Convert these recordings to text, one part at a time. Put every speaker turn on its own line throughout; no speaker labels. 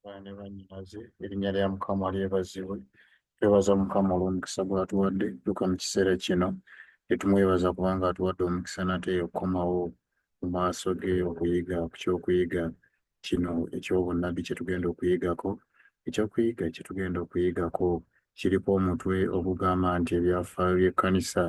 Baana ne bannyinaze, erinnya lya Mukama lyebazibwe. Twebaza Mukama olw'omukisa gw'atuwadde tuuka mu kiseera kino. Tetumwebaza kubanga atuwadde omukisa nate okukomawo mu maaso ge okuyiga ku ky'okuyiga kino eky'obunnabbi kye tugenda okuyigako. Ekyokuyiga kye tugenda okuyigako kiriko omutwe ogugamba nti ebyafaayo by'ekkanisa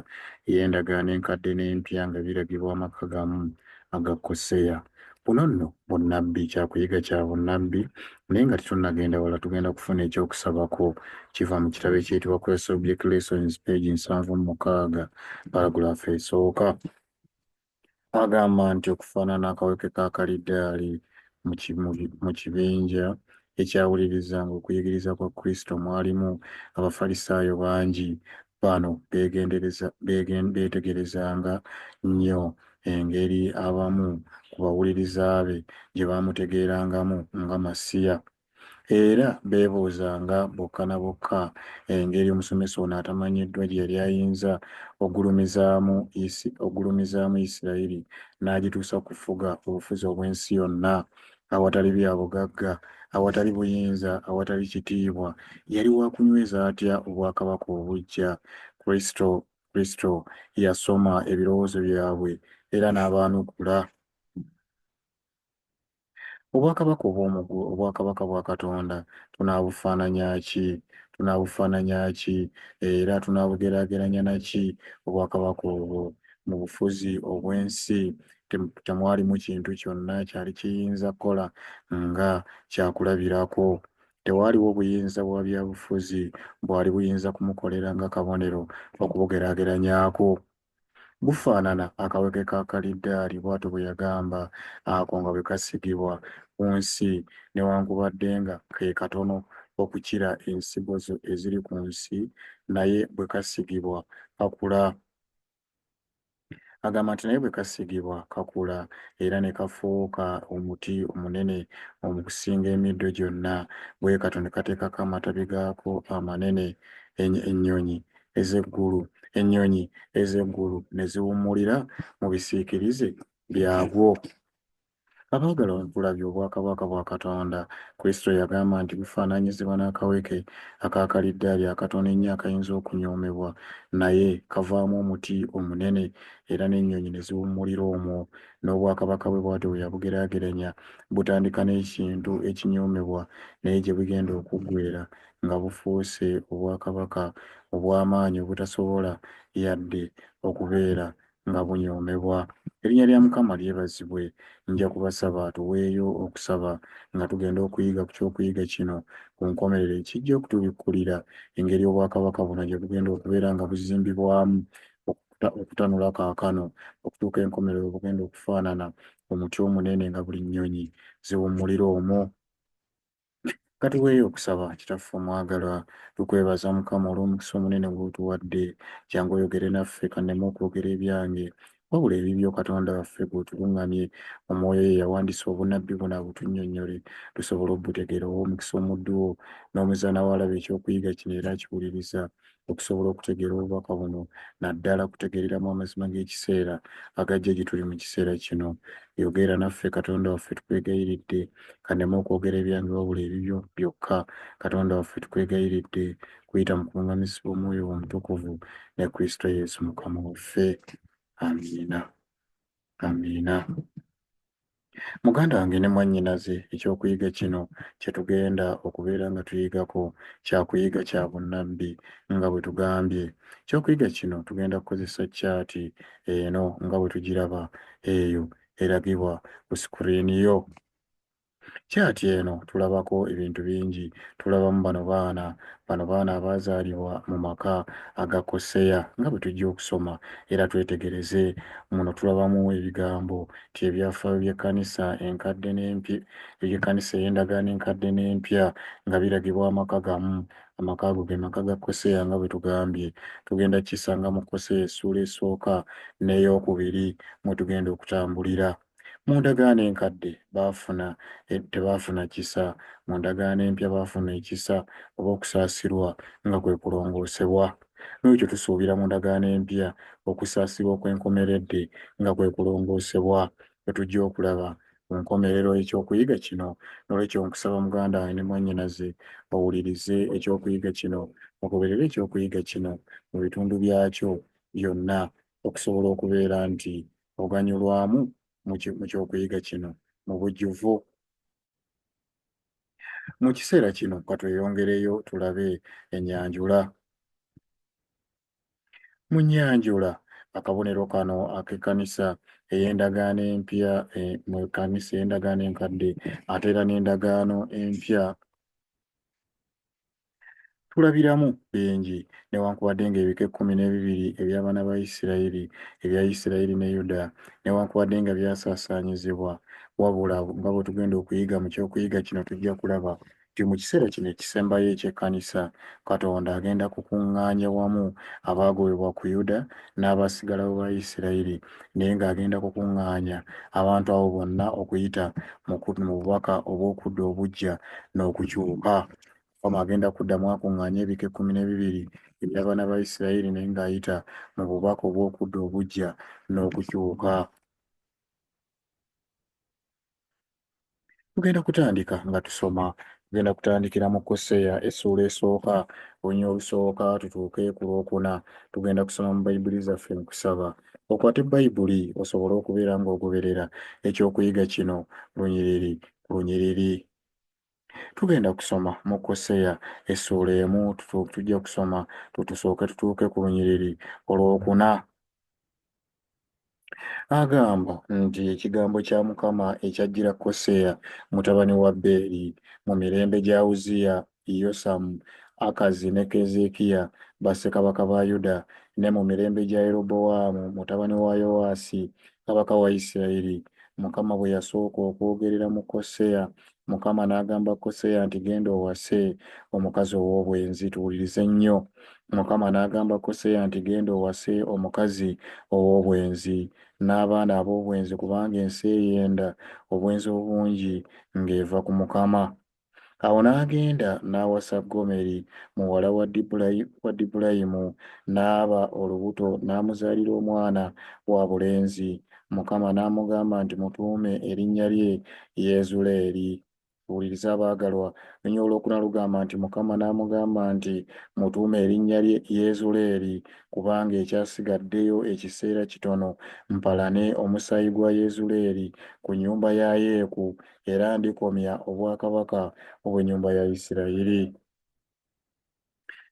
ey'endagaano enkadde n'empya nga biragibwa amaka gamu aga Koseya. Buno nno bunnabbi, kyakuyiga kya bunnabbi, naye nga tetunnagenda wala tugenda kufuna ekyokusabako kiva mu kitabo ekiyitibwa Christ Object Lessons, page 76, paragraph esooka. Agamba nti okufaanana akaweke ka kalidaali mu kibinja ekyawulirizanga okuyigiriza kwa Kristo mwalimu Abafalisaayo bangi. Bano beetegerezanga nnyo engeri abamu ku bawuliriza be gye baamutegeerangamu nga Masiya. Era beebuuzanga bokka na bokka engeri omusomesa ono atamanyiddwa gye yali ayinza ogulumizaamu Isirayiri n'agituusa ku kufuga obufuzi obw'ensi yonna awatali bya bugagga, awatali buyinza, awatali kitiibwa. Yali wa kunyweza atya obwakabaka obuggya? Kristo yasoma ebirowoozo byabwe era n'abaanukula. Obwakabaka obw'omu ggulu, obwakabaka bwa Katonda, tunaabufaananya ki? Tunaabufaananya ki? Era tunaabugeraageranya na ki obwakabaka obwo? Mu bufuzi obw'ensi temwalimu kintu kyonna kyali kiyinza kukola nga kyakulabirako. Tewaaliwo buyinza bwa byabufuzi bwali buyinza kumukolera nga kabonero okubugeraageranyaako. Bufaanana akaweke ka kaliddaali, bw'atyo bwe yagamba, ako nga bwe kasigibwa ku nsi, newankubadde nga ke katono okukira ensigo eziri ku nsi, naye bwe kasigibwa kakula. Agamba nti naye bwe kasigibwa kakula era ne kafuuka omuti omunene okusinga emiddo gyonna, bwe katyo ne kateekako amatabi gaako amanene, ennyonyi ez'eggulu ennyonyi ez'eggulu ne ziwummulira mu bisiikirize byagwo. Abaagalwa tulabye obwakabaka bwa Katonda. Kristo yagamba nti bufaananyizibwa n'akaweke aka kaliddaali akatono ennyo akayinza okunyoomebwa, naye kavaamu omuti omunene era n'ennyonyi ne ziwummulira omwo. N'obwakabaka bwe bw'atyo bwe yabugeraageranya, butandika n'ekintu ekinyoomebwa naye gye bugenda okuggweera nga bufuuse obwakabaka obw'amaanyi obutasobola yadde okubeera nga bunyoomebwa. Erinnya lya Mukama lyebazibwe. Nja kubasaba tuweeyo okusaba nga tugenda okuyiga ku ky'okuyiga kino ku nkomerero ekijja okutubikkulira engeri obwakabaka buno gye bugenda okubeera nga buzimbibwamu okutanula kaakano okutuuka enkomerero bugenda okufaanana omuti omunene nga buli nnyonyi ziwummulira omwo. Katuweeyo okusaba. Kitaffe omwagalwa, tukwebaza Mukama olw'omukisa omunene gw'otuwadde. Jangu oyogere naffe, kanneme okwogera ebyange, wabula ebibyo Katonda waffe gw'otuluŋŋamye. Omwoyo ye yawandiisa obunnabbi buno abutunnyonnyole tusobole obutegeera. Owe omukisa omuddu wo n'omuzaana wo alaba ekyokuyiga kino era akiwuliriza okusobola okutegeera obubaka buno, naddala kutegeereramu amazima g'ekiseera agajja gye tuli mu kiseera kino. Yogera naffe Katonda waffe tukwegayiridde, kanneme okwogera ebyange wabula ebibyo byokka. Katonda waffe tukwegayiridde kuyita mu kuluŋŋamizibwa Omwoyo wo Omutukuvu ne Kristo Yesu Mukama waffe. Amiina. Amiina. Muganda wange ne mwannyinaze, ekyokuyiga kino kye tugenda okubeera nga tuyigako kyakuyiga kya bunnabbi nga bwe tugambye. Ekyokuyiga kino tugenda kukozesa chart eno nga bwe tugiraba eyo eragibwa ku screen yo. Chart eno tulabako ebintu bingi. Tulabamu bano baana, bano baana abaazaalibwa mu maka aga Koseya nga bwe tujja okusoma era twetegereze. Muno tulabamu ebigambo nti ebyafaayo by'ekkanisa enkadde n'empya, eby'ekkanisa ey'endagaano enkadde n'empya nga biragibwa amaka gamu. Amaka ago ge maka ga Koseya nga bwe tugambye. Tugenda kukisanga mu Koseya essuula esooka n'eyookubiri mwe tugenda okutambulira. Mu ndagaano enkadde baafuna tebaafuna kisa, mu ndagaano empya baafuna ekisa oba okusaasirwa nga kwe kulongoosebwa. N'olwekyo tusuubira mu ndagaano empya okusaasirwa okw'enkomeredde nga kwe kulongoosebwa kwe tujja okulaba ku nkomerero y'ekyokuyiga kino. N'olwekyo nkusaba muganda wange ne mwannyinaze owulirize ekyokuyiga kino, ogoberere ekyokuyiga kino mu bitundu byakyo byonna okusobola okubeera nti oganyulwamu mu kyokuyiga kino mu bujjuvu. Mu kiseera kino ka tweyongereyo tulabe ennyanjula. Mu nnyanjula, akabonero kano ak'ekkanisa ey'endagaano empya mu kkanisa ey'endagaano enkadde ate era n'endagaano empya tulabiramu bingi newankubadde ng'ebika 12 eby'abaana ba Isirayiri ebya Isirayiri ne Yuda newankubadde nga byasaasaanyizibwa wabula nga bwe tugenda okuyiga mu ky'okuyiga kino tujja kulaba nti mu kiseera kino ekisembayo eky'ekkanisa Katonda agenda kukuŋŋaanya wamu abaagobebwa ku Yuda n'abasigalawo ba Isirayiri naye ng'agenda kukuŋŋaanya abantu abo bonna okuyita mu bubaka obw'okudda obuggya n'okukyuka. Mukama agenda kuddamu akuŋŋaanye ebika 12 eby'abaana ba Isirayiri naye ng'ayita mu bubaka obw'okudda obuggya n'okukyuka. Tugenda kutandika nga tusoma. Tugenda kutandikira mu Koseya essuula esooka, oluny olusooka tutuuke ku lwokuna. Tugenda kusoma mu Bayibuli zaffe nkusaba okwate Bayibuli osobole okubeera ng'ogoberera ekyokuyiga kino lunyiriri ku lunyiriri. Tugenda kusoma mu Koseya essuula emu, tujja kusoma tusooke tutuuke ku lunyiriri olwokuna. Agamba nti ekigambo kya Mukama ekyajjira Koseya mutabani wa Beeri mu mirembe gya Uzziya, Yosamu, Akazi ne Keezeekiya bassekabaka ba Yuda, ne mu mirembe gya Yerobowaamu mutabani wa Yowaasi kabaka wa Isirayiri, Mukama bwe yasooka okwogerera mu Koseya, Mukama n'agamba Koseya nti genda owase omukazi ow'obwenzi. Tuwulirize nnyo. Mukama n'agamba Koseya nti genda owase omukazi ow'obwenzi n'abaana ab'obwenzi kubanga ensi eyenda obwenzi obungi ng'eva ku Mukama. Awo n'agenda n'awasa Gomeri muwala wa Dibulayimu, n'aba olubuto n'amuzaalira omwana wa bulenzi. Mukama n'amugamba nti mutuume erinnya lye Yezuleeri. Tuwulirize abaagalwa. Oluny olwokuna lugamba nti Mukama n'amugamba nti mutuume erinnya lye Yezuleeri, kubanga ekyasigaddeyo ekiseera kitono mpalane omusaayi gwa Yezuleeri ku nnyumba ya Yeeku, era ndikomya obwakabaka obw'ennyumba ya Isirayiri.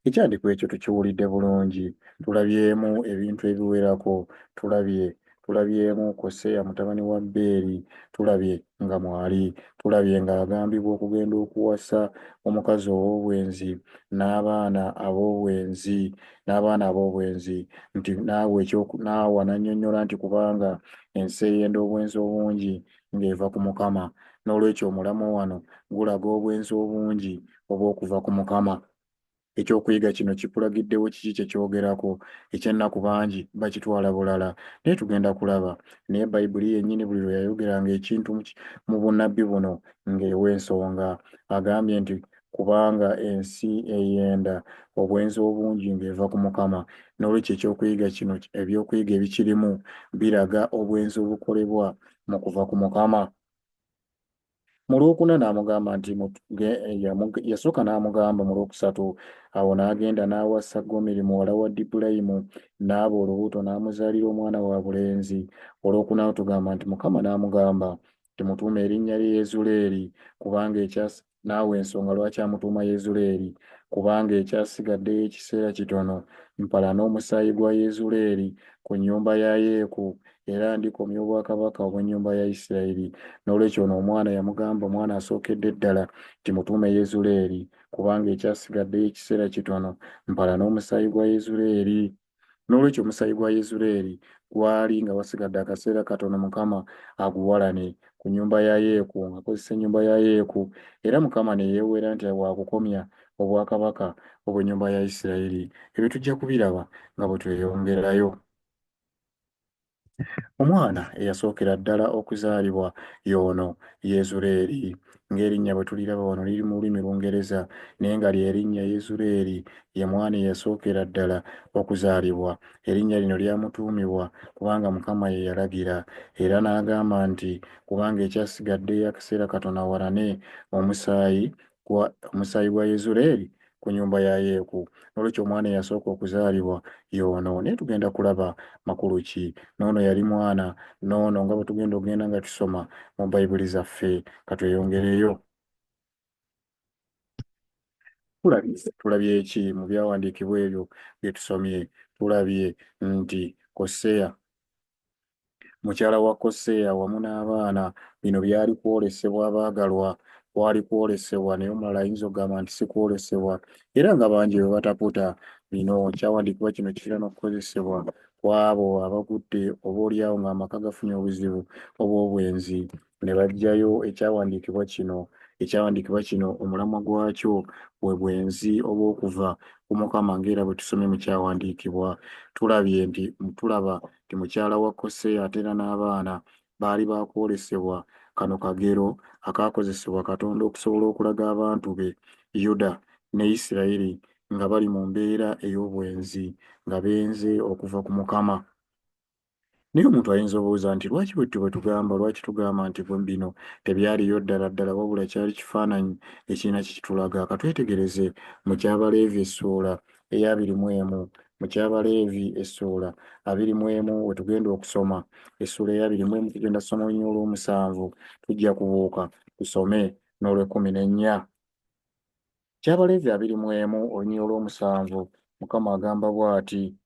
Ekyandikwa ekyo tukiwulidde bulungi. Tulabyemu ebintu ebiwerako. Tulabye tulabyemu Koseya mutabani wa Beeri, tulabye nga mwali, tulabye ng'agambibwa okugenda okuwasa omukazi ow'obwenzi n'abaana ab'obwenzi n'abaana ab'obwenzi nti naawe ekyoku naawa n'annyonnyola nti kubanga ensi eyenda obwenzi obungi ng'eva ku Mukama. N'olwekyo omulamwa wano gulaga obwenzi obungi obw'okuva ku Mukama. Ekyokuyiga kino kikulagiddewo kiki kye kyogerako. Eky'ennaku bangi bakitwala bulala, naye tugenda kulaba. Naye Bayibuli yennyini buli lwe yayogeranga ekintu mu bunnabbi buno ng'ewa ensonga. Agambye nti kubanga ensi eyenda obwenzi obungi ng'eva ku Mukama. N'olwekyo ekyokuyiga kino ebyokuyiga ebikirimu biraga obwenzi obukolebwa mu kuva ku Mukama. Mu lwokuna n'amugamba nti yasooka n'amugamba mu lwokusatu awo n'agenda n'awasa Gomeri muwala wa Dibulayimu n'aba olubuto n'amuzaalira omwana wa bulenzi. Olwokuna tugamba nti Mukama n'amugamba nti mutuume erinnya lye Yezuleeri kubanga ekyas N'awa ensonga lwaki amutuuma Yezuleeri, kubanga ekyasigaddeyo ekiseera kitono, mpalane omusaayi gwa Yezuleeri ku nnyumba ya Yeeku, era ndikomya obwakabaka obw'ennyumba ya Isirayiri. N'olwekyo ono omwana yamugamba, omwana asookedde ddala, nti mutuume Yezuleeri, kubanga ekyasigaddeyo ekiseera kitono, mpalane omusaayi gwa Yezuleeri. N'olwekyo omusaayi gwa Yezuleeri gwali nga wasigadde akaseera katono Mukama aguwalane ku nnyumba ya Yeeku ng'akozesa ennyumba ya Yeeku, era Mukama ne yeewera nti waakukomya obwakabaka obw'ennyumba ya Isirayiri. Ebyo tujja kubiraba nga bwe tweyongerayo. Omwana eyasookera ddala okuzaalibwa y'ono Yezuleeri. Ng'erinnya bwe tuliraba wano liri mu lulimi Lungereza, naye nga lye linnya Yezuleeri, ye mwana eyasookera ddala okuzaalibwa. Erinnya lino lyamutuumibwa kubanga Mukama ye yalagira. Era n'agamba nti, Kubanga ekyasigaddeyo akaseera katono awalane omusaayi gwa, omusaayi gwa Yezuleeri ku nnyumba ya Yeeku. N'olwekyo omwana eyasooka okuzaalibwa y'ono. Naye tugenda kulaba makulu ki? N'ono yali mwana, n'ono nga bwe tugenda okugenda nga tusoma mu Bayibuli zaffe. Ka tweyongereyo. Tulabye, tulabye ki mu byawandiikibwa ebyo bye tusomye? Tulabye nti Koseya Mukyala wa Koseya wamu n'abaana, bino byali kwolesebwa abaagalwa, kwali kwolesebwa, naye omulala ayinza okugamba nti si kwolesebwa, era nga bangi bwe bataputa bino. Ekyawandiikibwa kino kitera n'okukozesebwa ku abo abagudde oboolyawo ng'amaka gafunye obuzibu obw'obwenzi, ne baggyayo ekyawandiikibwa kino. Ekyawandiikibwa kino omulamwa gwakyo bwe bwenzi obw'okuva ku Mukama ng'era bwe tusomye mu kyawandiikibwa. Tulabye nti tulaba nti mukyala wa Koseya ate era n'abaana baali ba kwolesebwa. Kano kagero akaakozesebwa Katonda okusobola okulaga abantu be, Yuda ne Isirayiri, nga bali mu mbeera ey'obwenzi, nga benze okuva ku Mukama. Naye omuntu ayinza obuuza nti lwaki bwe tutyo bwe tugamba, lwaki tugamba nti bino tebyaliyo ddala ddala wabula kyali kifaananyi ekirina kye kitulaga. Ka twetegereze mu Kyabaleevi essuula ey'abiri mu emu. Mu Kyabaleevi essuula 21 we tugenda okusoma. Essuula ey'abiri mu emu tugenda kusoma olunyiriri olw'omusanvu, tujja kubuuka tusome n'olw'ekkumi n'ennya. Kyabaleevi 21 olunyiriri olw'omusanvu Mukama agamba bw'ati.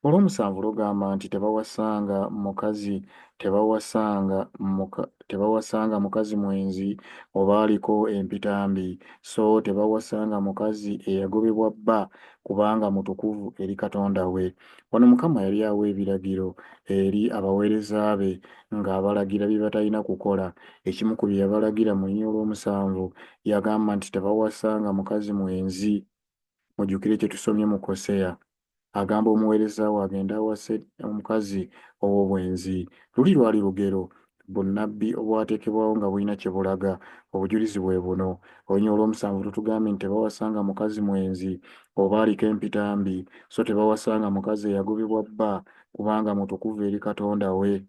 Olw'omusanvu lugamba nti tebawasanga mukazi tebawasanga muka tebawasanga mukazi mwenzi oba aliko empitambi, so tebawasanga mukazi eyagobebwa bba, kubanga mutukuvu eri Katonda we. Wano Mukama yali awa ebiragiro eri abaweereza be ng'abalagira bye batalina kukola. Ekimu ku bye yabalagira mu lunyiriri olw'omusanvu yagamba nti tebawasanga mukazi mwenzi. Mujjukire kye tusomye mu Koseya. Agamba omuweereza we agende awase omukazi ow'obwenzi. Luli lwali lugero, bunnabbi obwateekebwawo nga bulina kye bulaga. Obujulizi bwe buno. Olunyiriri olw'omusanvu lutugambye nti tebawasanga mukazi mwenzi oba aliko empitambi, so tebawasanga mukazi eyagobebwa bba, kubanga mutukuvu eri Katonda we.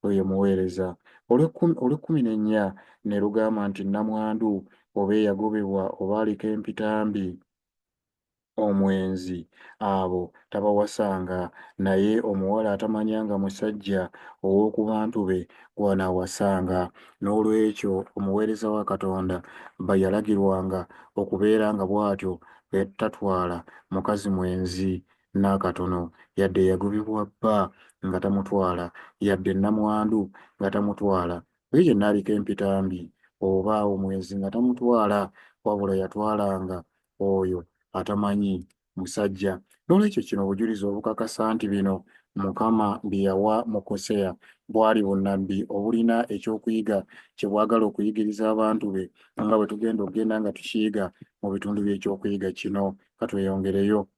Oyo ye muweereza. Olw'ekkumi n'ennya ne lugamba nti nnamwandu oba eyagobebwa oba aliko empitambi, omwenzi, abo tabawasanga, naye omuwala atamanyanga musajja ow'oku bantu be gw'anaawasanga. N'olwekyo omuweereza wa Katonda yalagirwanga okubeera nga bw'atyo tatwala mukazi mwenzi n'akatono, yadde eyagobebwa bba nga tamutwala, yadde nnamwandu nga tamutwala, oyo yenna aliko empitambi oba omwenzi nga tamutwala, wabula yatwalanga oyo atamanyi musajja. N'olwekyo kino obujulizi obukakasa nti bino Mukama bye yawa mu Koseya bwali bunnabbi obulina eky'okuyiga kye bwagala okuyigiriza abantu be nga bwe tugenda okugenda nga tukiyiga mu bitundu by'ekyokuyiga kino. Ka tweyongereyo.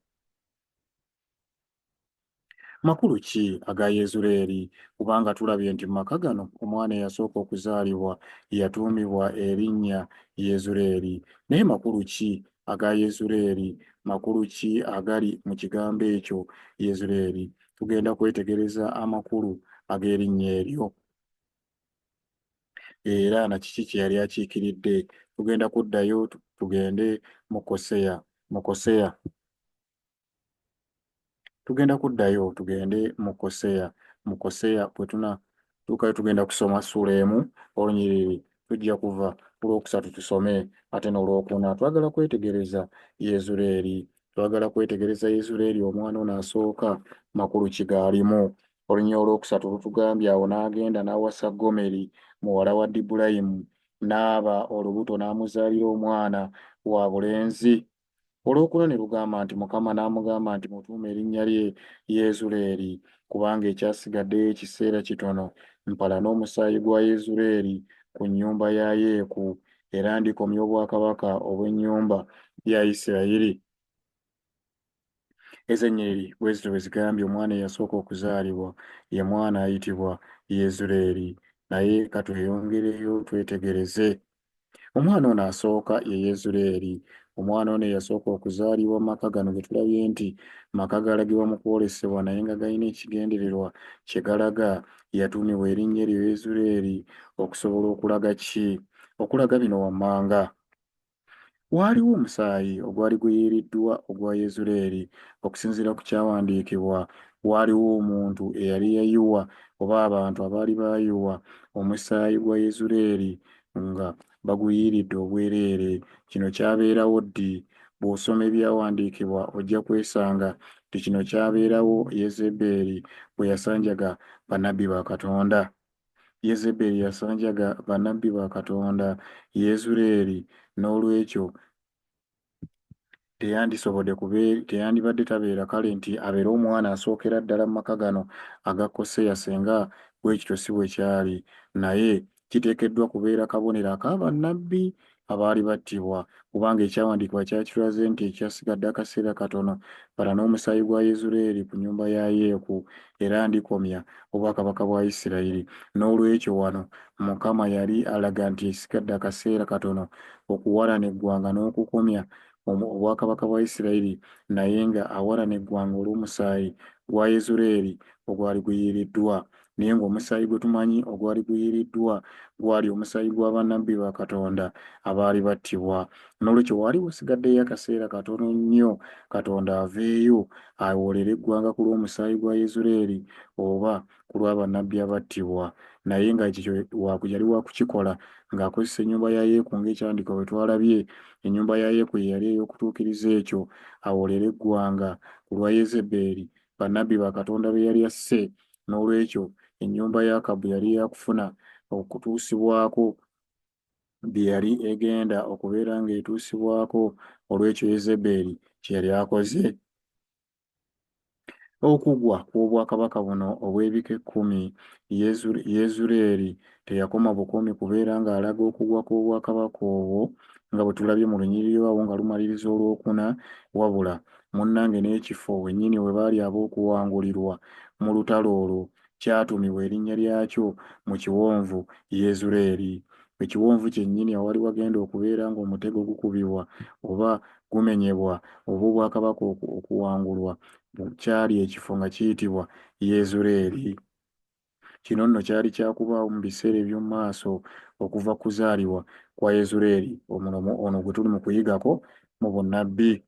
Makulu ki aga Yezuleeri? Kubanga tulabye nti mu maka gano omwana eyasooka okuzaalibwa yatuumibwa erinnya Yezuleeri. Naye makulu ki aga Yezuleeri? Makulu ki agali mu kigambo ekyo Yezuleeri? Tugenda kwetegereza amakulu ag'erinnya eryo. Era na kiki kye yali akiikiridde. Tugenda kuddayo tugende mu Koseya. Mu Koseya. Tugenda kuddayo tugende mu Koseya. Mu Koseya bwe tunatuukayo tugenda kusoma ssuula emu olunyiriri. Tujja kuva ku lwokusatu tusome ate n'olwokuna. Twagala kwetegereza Yezuleeri. Twagala kwetegereza Yezuleeri omwana ono asooka makulu ki g'alimu. Olunyiriri olwokusatu lutugambye awo n'agenda n'awasa Gomeri muwala wa Dibulayimu n'aba olubuto n'amuzaalira omwana wa bulenzi. Olwokuna ne lugamba nti, Mukama n'amugamba nti, Mutuume erinnya lye Yezuleeri, kubanga ekyasigaddeyo ekiseera kitono, mpalane omusaayi gwa Yezuleeri ku nnyumba ya Yeeku, era ndikomya obwakabaka obw'ennyumba ya Isirayiri. Ezo ennyiriri bwe zityo bwe zigambye omwana eyasooka okuzaalibwa ye mwana ayitibwa Yezuleeri. Naye ka tweyongereyo twetegereze. Omwana ono asooka ye Yezuleeri. Omwana ono eyasooka okuzaalibwa mu maka gano ge tulabye nti maka galagibwa mu kwolesebwa naye nga galina ekigendererwa kye galaga, yatuumibwa erinnya eryo Yezuleeri okusobola okulaga ki? Okulaga bino wammanga. Waaliwo omusaayi ogwali guyiiriddwa ogwa Yezuleeri. Okusinziira ku kyawandiikibwa, waaliwo omuntu eyali yayiwa oba abantu abaali baayiwa omusaayi gwa Yezuleeri nga baguyiiridde obwereere. Kino kyabeerawo ddi? Bw'osoma ebyawandiikibwa ojja kwesanga nti kino kyabeerawo Yezebeeri bwe yasanjaga bannabbi ba Katonda. Yezeberi yasanjaga bannabbi ba Katonda Yezuleeri, n'olwekyo teyandisobodde kube teyandibadde tabeera kale nti abeere omwana asookera ddala mu maka gano aga Koseya senga bwe kityo si bwe kyali. Naye kiteekeddwa kubeera kabonero aka bannabbi abaali battibwa, kubanga ekyawandiikibwa kyakitulaze nti ekyasigadde akaseera katono bala n'omusaayi gwa Yezuleeri ku nnyumba ya Yeeku, era ndikomya obwakabaka bwa Isirayiri. N'olwekyo wano Mukama yali alaga nti esigadde akaseera katono okuwalana eggwanga n'okukomya obwakabaka bwa Isirayiri, naye nga awalana eggwanga olw'omusaayi gwa Yezuleeri ogwali guyiiriddwa. Naye ng'omusaayi gwe tumanyi ogwali guyiiriddwa gwali omusaayi gwa bannabbi ba Katonda abaali battibwa. N'olwekyo waali wasigaddeyo akaseera katono nnyo Katonda aveeyo awoolere eggwanga ku lw'omusaayi gwa Yezuleeri oba ku lwa bannabbi abattibwa. Naye nga ekyo yali wa kukikola ng'akozesa ennyumba ya Yeeku ng'ekyandiikibwa bwe twalabye. Ennyumba ya Yeeku ye yali ey'okutuukiriza ekyo, awoolere eggwanga ku lwa Yezebeeri bannabbi ba Katonda be yali asse. N'olwekyo ennyumba ya Akabu yali ya kufuna okutuusibwako bye yali egenda okubeera ng'etuusibwako olw'ekyo Yezebeeri kye yali akoze. Okugwa kw'obwakabaka buno obw'ebika ekkumi, Yezuleeri teyakoma bukomi kubeera ng'alaga okugwa kw'obwakabaka obwo nga bwe tulabye mu lunyiriri awo nga lumaliriza olwokuna, wabula munnange n'ekifo wennyini we baali ab'okuwangulirwa mu lutalo olwo kyatuumibwa erinnya lyakyo mu kiwonvu Yezuleeri. Ekiwonvu kyennyini awali wagenda okubeera ng'omutego gukubibwa oba gumenyebwa oba obwakabaka okuwangulwa kyali ekifo nga kiyitibwa Yezuleeri. Kino nno kyali kya kubaawo mu biseera eby'omu maaso okuva ku kuzaalibwa kwa Yezuleeri omulomo ono gwe tuli mu kuyigako mu bunnabbi.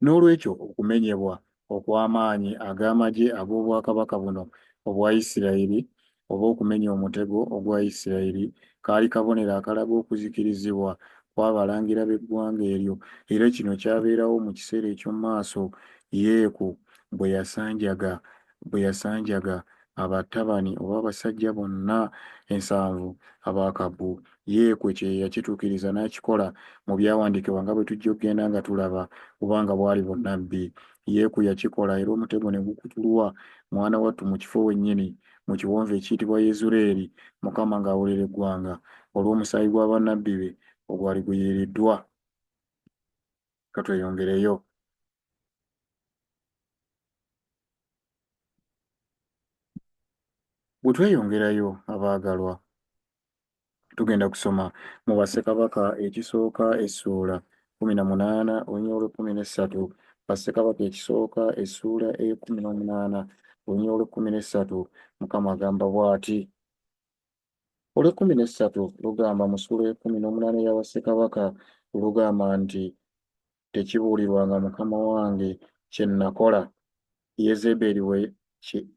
N'olwekyo okumenyebwa okw'amaanyi ag'amagye ag'obwakabaka buno obwa Isirayiri oba okumenya omutego ogwa Isirayiri kaali kabonero akalaga okuzikirizibwa kw'abalangira b'eggwanga eryo era kino kyabeerawo mu kiseera eky'omu maaso Yeeku bwe yasanjaga bwe yasanjaga abatabani oba abasajja bonna ensanvu aba Akabu. Yeeku ekyo ye yakituukiriza n'akikola mu byawandiikibwa nga bwe tujja okugenda nga tulaba, kubanga bwali bunnabbi. Yeeku yakikola era omutego ne gukutulwa mwana wattu mu kifo wennyini mu kiwonvu ekiyitibwa Yezuleeri, Mukama ng'awolera eggwanga olw'omusaayi gwa bannabbi be ogwali guyiiriddwa. Ka tweyongereyo. Bwe tweyongerayo abaagalwa, tugenda kusoma mu Bassekabaka ekisooka essuula 18 olunyiriri olw'ekkumi n'essatu. Bassekabaka ekisooka essuula ey'ekkumi n'omunaana olunyiriri olw'ekkumi n'essatu, Mukama agamba bw'ati. Olw'ekkumi n'essatu lugamba mu ssuula ey'ekkumi n'omunaana eya Bassekabaka lugamba nti tekibuulirwanga mukama wange kye nnakola Yezeberi bwe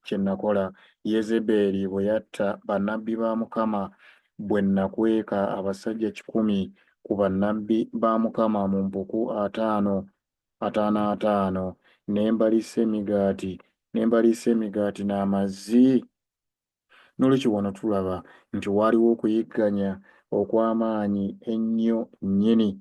kye nnakola Yezeberi bwe yatta bannabbi ba Mukama bwe nnakweka abasajja 100 ku bannabbi ba Mukama mu mpuku ataano ataano ataano ne mbaliisa emigaati ne mbaliisa emigaati n'amazzi? N'olwekyo wano tulaba nti waaliwo okuyigganya okw'amaanyi ennyo nnyini.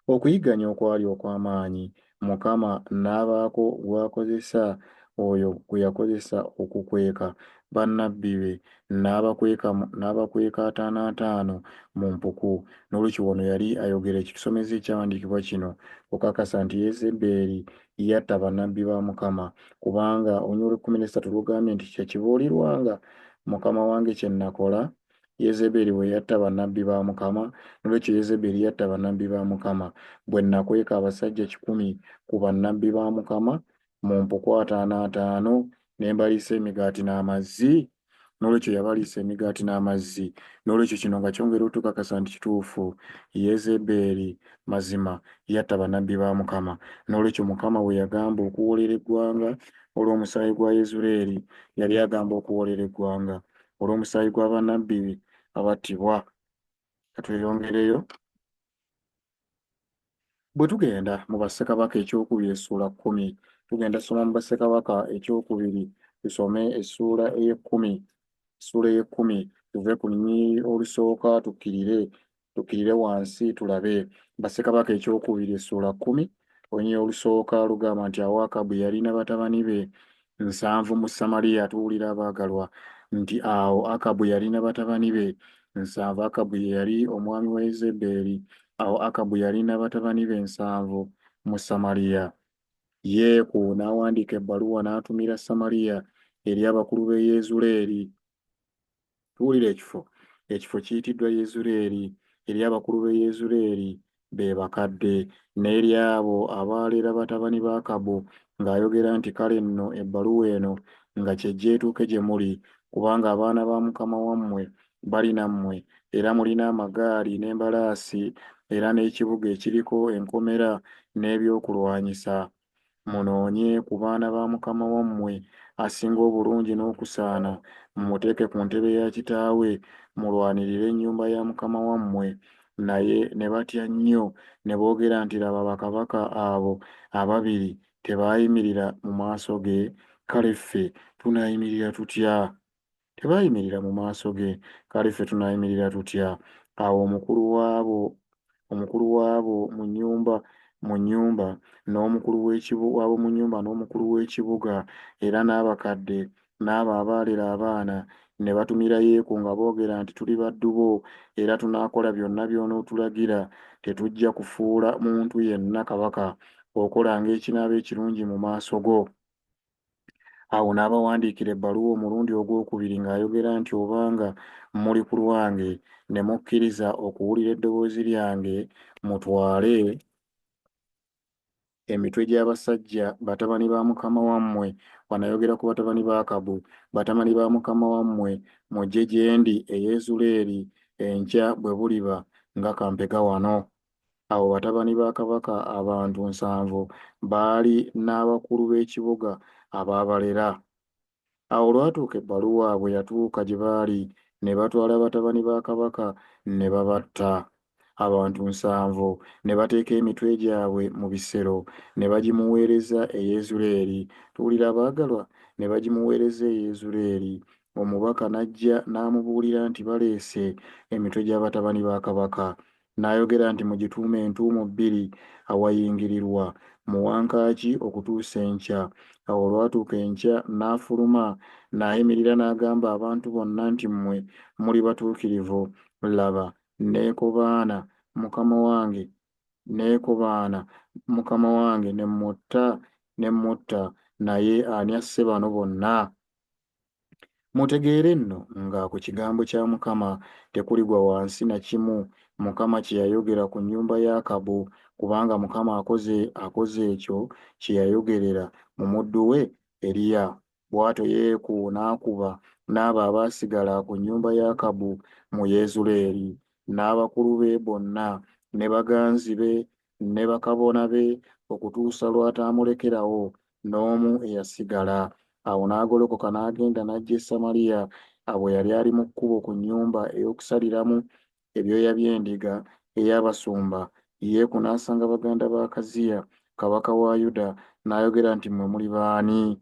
Okuyigganya okwali okw'amaanyi, Mukama n'abaako gw'akozesa oyo gwe yakozesa okukweka bannabbi be n'abakweka n'abakweka ataano ataano mu mpuku. N'olwekyo wano yali ayogera ekitusomeza ekyawandiikibwa kino okakasa nti Yezebeeri yatta bannabbi ba Mukama, kubanga olunyiriri olw'ekkumi n'essatu lugambye nti kye kibuulirwanga mukama wange kye nnakola Yezeberi bwe yatta bannabbi ba Mukama. N'olwekyo Yezeberi yatta bannabbi ba Mukama. Bwe nnakweka abasajja 100 ku bannabbi ba Mukama mu mpuku ataano ataano, ne mbaliisa emigaati n'amazzi. N'olwekyo yabaliisa emigaati n'amazzi. N'olwekyo kino nga kyongera otukakasa nti kituufu Yezeberi mazima yatta bannabbi ba Mukama. N'olwekyo Mukama bwe yagamba okuwoolera eggwanga olw'omusaayi gwa Yezuleeri, yali agamba okuwoolera eggwanga olw'omusaayi gwa bannabbi be abattibwa. Ka tweyongereyo. Bwe tugenda mu Bassekabaka ekyokubiri essuula 10, tugenda soma mu Bassekabaka ekyokubiri, tusome essuula ey'ekkumi, essuula ey'ekkumi, tuve ku lunyiriri olusooka tukkirire, tukkirire wansi tulabe. Bassekabaka ekyokubiri essuula 10, olunyiriri olusooka lugamba nti awo Akabu yalina batabani be 70 mu Samaliya. Tuwulira abaagalwa nti awo Akabu yalina batabani be 70. Akabu ye yali omwami wa Yezebeeri. Awo Akabu yalina batabani be 70 mu Samaliya. Yeeku n'awandiika ebbaluwa n'atumira Samaliya eri abakulu b'e Yezuleeri. Tuwulira ekifo. Ekifo kiyitiddwa Yezuleeri, eri abakulu b'e Yezuleeri, be bakadde, n'eri abo abaalera batabani ba Akabu, ng'ayogera nti Kale nno ebbaluwa eno nga kyejje etuuke gye muli, kubanga abaana ba mukama wammwe bali nammwe, era mulina amagaali n'embalaasi era n'ekibuga ekiriko enkomera n'ebyokulwanyisa. Munoonye ku baana ba mukama wammwe asinga obulungi n'okusaana, mumuteeke ku ntebe ya kitaawe, mulwanirire ennyumba ya mukama wammwe. Naye ne batya nnyo, ne boogera nti Laba, bakabaka abo ababiri tebaayimirira mu maaso ge, kale ffe tunaayimirira tutya? Tebaayimirira mu maaso ge, kale ffe tunaayimirira tutya? Awo omukulu w'abo omukulu w'abo mu nnyumba mu nnyumba n'omukulu w'ekibu w'abo mu nnyumba n'omukulu w'ekibuga era n'abakadde n'abo abaalera abaana ne batumira Yeeku nga boogera nti Tuli baddu bo era tunaakola byonna by'onootulagira. Tetujja kufuula muntu yenna kabaka, okolanga ekinaaba ekirungi mu maaso go. Awo n'abawandiikira ebbaluwa omulundi ogwokubiri ng'ayogera nti Obanga muli ku lwange ne mukkiriza okuwulira eddoboozi lyange, mutwale emitwe gy'abasajja batabani ba mukama wammwe. Wano ayogera ku batabani ba Akabu, batabani ba mukama wammwe, mujje gye ndi e Yezuleeri enkya bwe buliba nga kampega wano. Awo batabani ba kabaka, abantu 70, baali n'abakulu b'ekibuga abaabalera. Awo olwatuuka ebbaluwa bwe yatuuka gye baali, ne batwala batabani ba kabaka ne babatta, abantu 70, ne bateeka emitwe gyabwe mu bisero, ne bagimuweereza e Yezuleeri. Tuwulira abaagalwa? Ne bagimuweereza e Yezuleeri. Omubaka n'ajja n'amubuulira nti Baleese emitwe gya batabani ba kabaka. N'ayogera nti Mugituume entuumu bbiri awayingirirwa mu wankaaki okutuusa enkya. Awo olwatuuka enkya n'afuluma n'ayimirira n'agamba abantu bonna nti Mmwe muli batuukirivu, laba, neekobaana mukama wange neekobaana mukama wange ne mmutta ne mmutta, naye ani asse bano bonna? Mutegeere nno nga ku kigambo kya Mukama tekuligwa wansi na kimu Mukama kye yayogera ku nnyumba ya Akabu, kubanga Mukama akoze akoze ekyo kye yayogerera mu muddu we Eriya. Bw'atyo Yeeku n'akuba n'abo abaasigala ku nnyumba ya Akabu mu Yezuleeri, n'abakulu be bonna, ne baganzi be, ne bakabona be, okutuusa lw'ataamulekerawo n'omu eyasigala. Awo n'agolokoka n'agenda n'ajja e Samaliya. Bwe yali ali mu kkubo ku nnyumba ey'okusaliramu ebyoya by'endiga ey'abasumba, Yeeku n'asanga baganda ba Akaziya kabaka wa Yuda, n'ayogera nti Mmwe muli b'ani?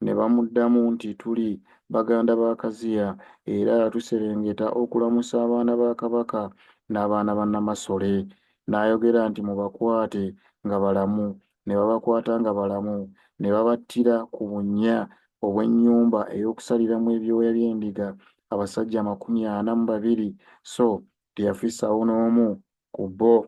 Ne bamuddamu nti Tuli baganda ba Akaziya, era tuserengeta okulamusa abaana ba kabaka n'abaana ba Nnamasole. N'ayogera nti Mubakwate nga balamu. Ne babakwata nga balamu, ne babattira ku bunnya obw'ennyumba ey'okusaliramu ebyoya by'endiga, abasajja 42, so teyafissaawo n'omu ku bo.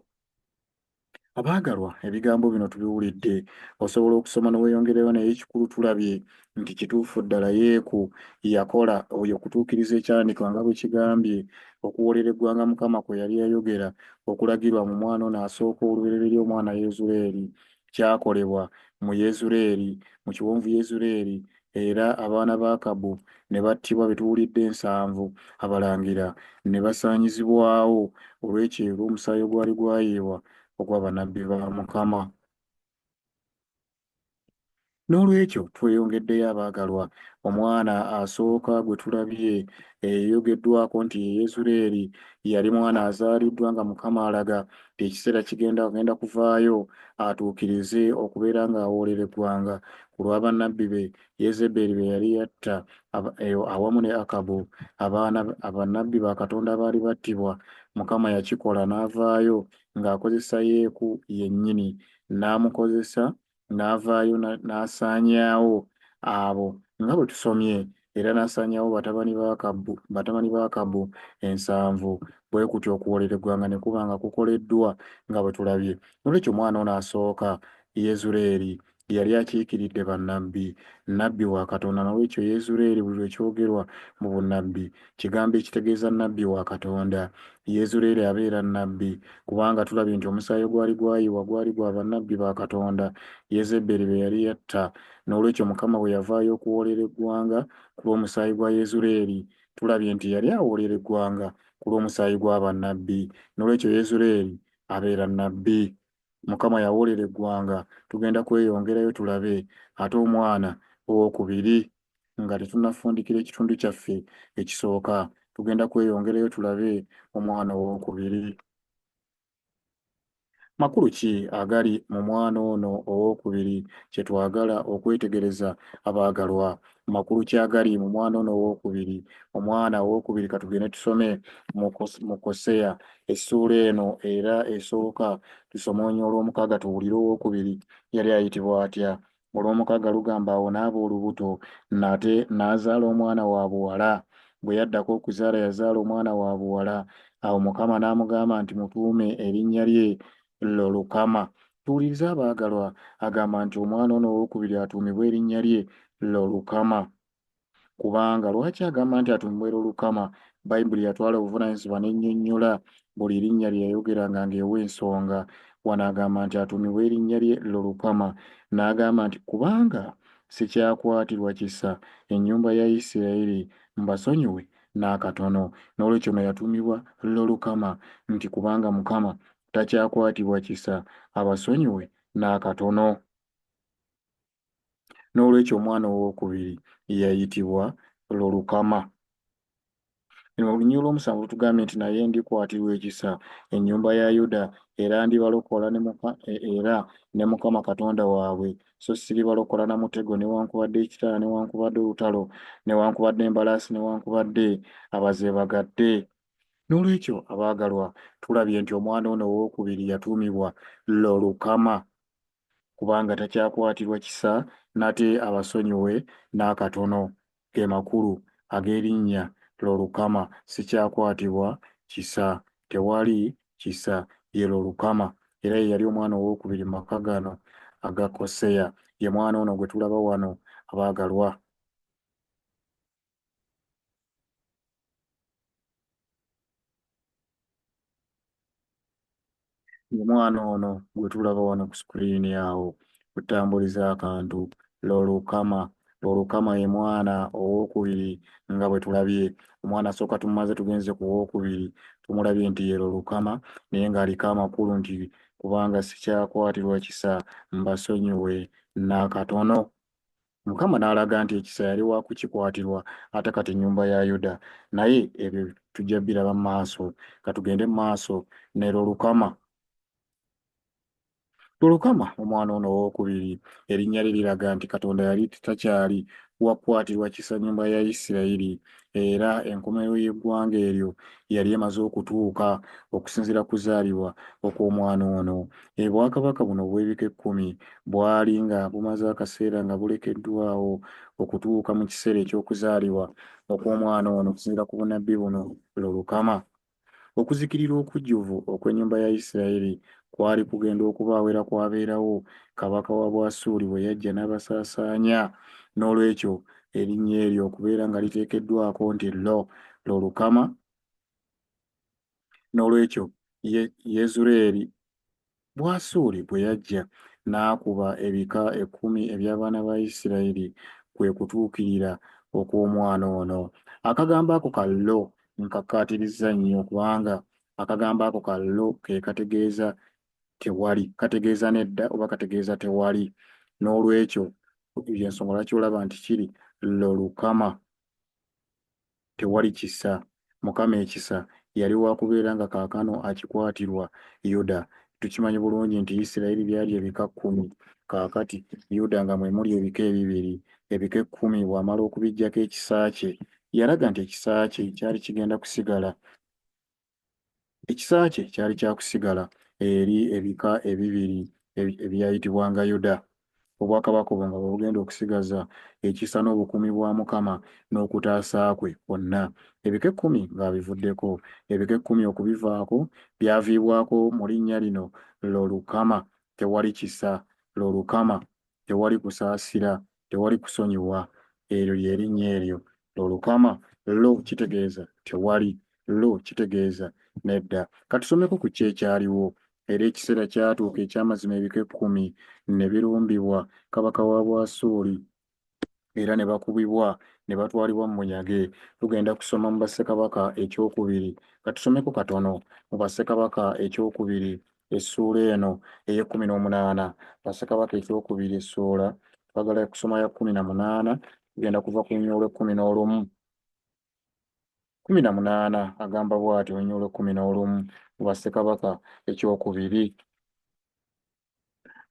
Abaagalwa, ebigambo bino tubiwulidde. Osobola okusoma ne weeyongerayo, naye ekikulu tulabye nti kituufu ddala Yeeku yakola oyo okutuukiriza ekyawandiikibwa nga bwe kigambye, okuwoolera eggwanga Mukama kwe yali yayogera okulagirwa mu mwana ono asooka olubereberye omwana Yezuleeri. Kyakolebwa mu Yezuleeri, mu kiwonvu Yezuleeri, era abaana ba Akabu ne battibwa be tuwulidde ensanvu, abalangira ne basaanyizibwawo olw'ekyeyo olw'omusaayi ogwali gwayiibwa ogwa bannabbi ba Mukama. N'olwekyo tweyongeddeyo abaagalwa, omwana asooka gwe tulabye eyogeddwako nti ye Yezuleeri yali mwana azaaliddwa nga Mukama alaga nti ekiseera kigenda agenda kuvaayo atuukirize okubeera ng'awoolera eggwanga ku lwa bannabbi be Yezeberi be yali yatta awamu ne Akabu, abaana abannabbi ba Katonda abaali battibwa. Mukama yakikola n'avaayo ng'akozesa Yeeku yennyini n'amukozesa n'avaayo n'asaanyaawo abo nga bwe tusomye, era n'asaanyaawo batabani ba Akabu, batabani ba Akabu ensanvu, bwe kutyo okuwoolera eggwanga ne kuba nga kukoleddwa nga bwe tulabye. N'olwekyo omwana ono asooka, Yezuleeri, yali akiikiridde bannabbi, nnabbi wa Katonda. N'olwekyo Yezuleeri buli lwe kyogerwa mu bunnabbi, kigambo ekitegeeza nnabbi wa Katonda. Yezuleeri abeera nnabbi, kubanga tulabye nti omusaayi ogwali gwayiwa gwali gwa bannabbi ba Katonda Yezeberi be yali yatta. N'olwekyo Mukama bwe yavaayo okuwoolera eggwanga ku lw'omusaayi gwa Yezuleeri, tulabye nti yali awoolera eggwanga ku lw'omusaayi gwa bannabbi. N'olwekyo Yezuleeri abeera nnabbi. Mukama yawoolera eggwanga. Tugenda kweyongerayo tulabe ate omwana owookubiri nga tetunnafundikira ekitundu kyaffe ekisooka. Tugenda kweyongerayo tulabe omwana owookubiri. Makulu ki agali mu mwana ono owookubiri kye twagala okwetegereza abaagalwa? Makulu ki agali mu mwana ono owookubiri? Omwana owookubiri katugende tusome mu Koseya essuula eno era esooka, tusome onyo olw'omukaaga tuwulire owookubiri yali ayitibwa atya. Olwomukaaga lugamba, Awo n'aba olubuto nate, n'azaala omwana wa buwala. Bwe yaddako okuzaala, yazaala omwana wa buwala. Awo Mukama n'amugamba nti, Mutuume erinnya lye Lolukama. Tuwulirize abaagalwa, agamba nti omwana ono owookubiri atuumibwe erinnya lye Lolukama. Kubanga lwaki agamba nti atuumibwe Lolukama? Bayibuli yatwala obuvunaanyizibwa n'ennyonnyola buli linnya lye yayogeranga ng'ewa ensonga. Wano agamba nti atuumibwe erinnya lye Lolukama. N'agamba nti, Kubanga sikyakwatirwa kisa ennyumba ya Isirayiri, mbasonyiwe n'akatono. N'olwekyo ono yatuumibwa Lolukama, nti kubanga Mukama takyakwatibwa kisa, abasonyiwe n'akatono. N'olwekyo omwana owookubiri yayitibwa Lolukama. Olunyiriri olw'omusanvu lutugambye nti, Naye ndikwatirwa ekisa ennyumba ya Yuda, era ndibalokola ne Muka, e, era ne Mukama Katonda waabwe, so siribalokola na mutego newankubadde ekitala newankubadde olutalo newankubadde embalaasi newankubadde abazeebagadde. N'olwekyo abaagalwa, tulabye nti omwana ono owookubiri yatuumibwa Lolukama. Kubanga takyakwatirwa kisa nate abasonyiwe n'akatono. Ge makulu ag'erinnya Lolukama, sikyakwatibwa kisa. Tewali kisa. Ye Lolukama. Era ye yali omwana owookubiri mu maka gano aga Koseya. Ye mwana ono gwe tulaba wano, abaagalwa. Omwana ono gwe tulaba wano ku sikuriini awo wetutambuliza akantu, Lolukama. Lolukama ye mwana owookubiri nga bwe tulabye. Omwana asooka tumumaze tugenze ku wookubiri, tumulabye nti ye Lolukama naye ng'aliko amakulu nti kubanga sikyakwatirwa kisa mbasonyiwe n'akatono. Mukama n'alaga nti ekisa yali wa kukikwatirwa ate kati ennyumba ya Yuda. Naye ebyo tujja biraba mu maaso. Ka tugende mu maaso ne Lolukama. Lolukama, omwana ono owookubiri, erinnya lye liraga nti Katonda yali takyali wakukwatirwa kisa nnyumba ya Isirayiri, era enkomerero y'eggwanga eryo yali emaze okutuuka okusinziira ku kuzaalibwa okw'omwana ono. Obwakabaka buno obw'ebika ekkumi bwali nga bumaze akaseera nga bulekeddwawo okutuuka mu kiseera eky'okuzaalibwa okw'omwana ono okusinziira ku bunnabbi buno Lolukama. Okuzikirira okujjuvu okw'ennyumba ya Isirayiri kwali kugenda okubaawo era kwabeerawo kabaka wa Bwasuuli bwe yajja n'abasaasaanya. N'olwekyo erinnya eryo okubeera nga liteekeddwako nti Lo, Lolukama, n'olwekyo Yezuleeri Bwasuuli bwe yajja n'akuba ebika ekkumi eby'abaana ba Isirayiri, kwe kutuukirira okw'omwana ono. Akagambo ako ka Lo nkakkaatirizza nnyo kubanga akagambo ako ka Lo ke kategeeza tewali, kategeeza nedda oba kategeeza tewali. N'olwekyo y'ensonga lwaki olaba nti kiri Lolukama. Tewali kisa. Mukama ekisa yali wa kubeera nga kaakano akikwatirwa Yuda. Tukimanyi bulungi nti Isirayiri byali ebika kkumi. Kaakati, Yuda nga mwe muli ebika ebibiri. Ebika ekkumi bw'amala okubiggyako ekisa kye, yalaga nti ekisa kye kyali kigenda kusigala. Ekisa kye kyali kya kusigala eri ebika ebibiri ebyayitibwanga Yuda. Obwakabaka obwo nga bwe bugenda okusigaza ekisa n'obukuumi bwa Mukama n'okutaasa kwe kwonna. Ebika ekkumi ng'abivuddeko. Ebika ekkumi okubivaako byaviibwako mu linnya lino Lolukama, tewali kisa, Lolukama, tewali kusaasira, tewali kusonyiwa. Eryo lye linnya eryo Lolukama. Lo kitegeeza tewali, lo kitegeeza nedda. Katusomeko ku ki ekyaliwo. Era ekiseera kyatuuka eky'amazima ebika ekkumi ne birumbibwa kabaka wa Bwasuuli era ne bakubibwa ne batwalibwa mu bunyage. Tugenda kusoma mu Bassekabaka ekyokubiri. Katusomeko katono mu Bassekabaka ekyokubiri essuula eno ey'ekkumi n'omunaana. Bassekabaka ekyokubiri essuula twagala kusoma ya 18, tugenda kuva ku lunyiriri olw'ekkumi n'olumu. 18 agamba bw'ati olunyiriri olw'ekkumi n'olumu mu Bassekabaka ekyokubiri.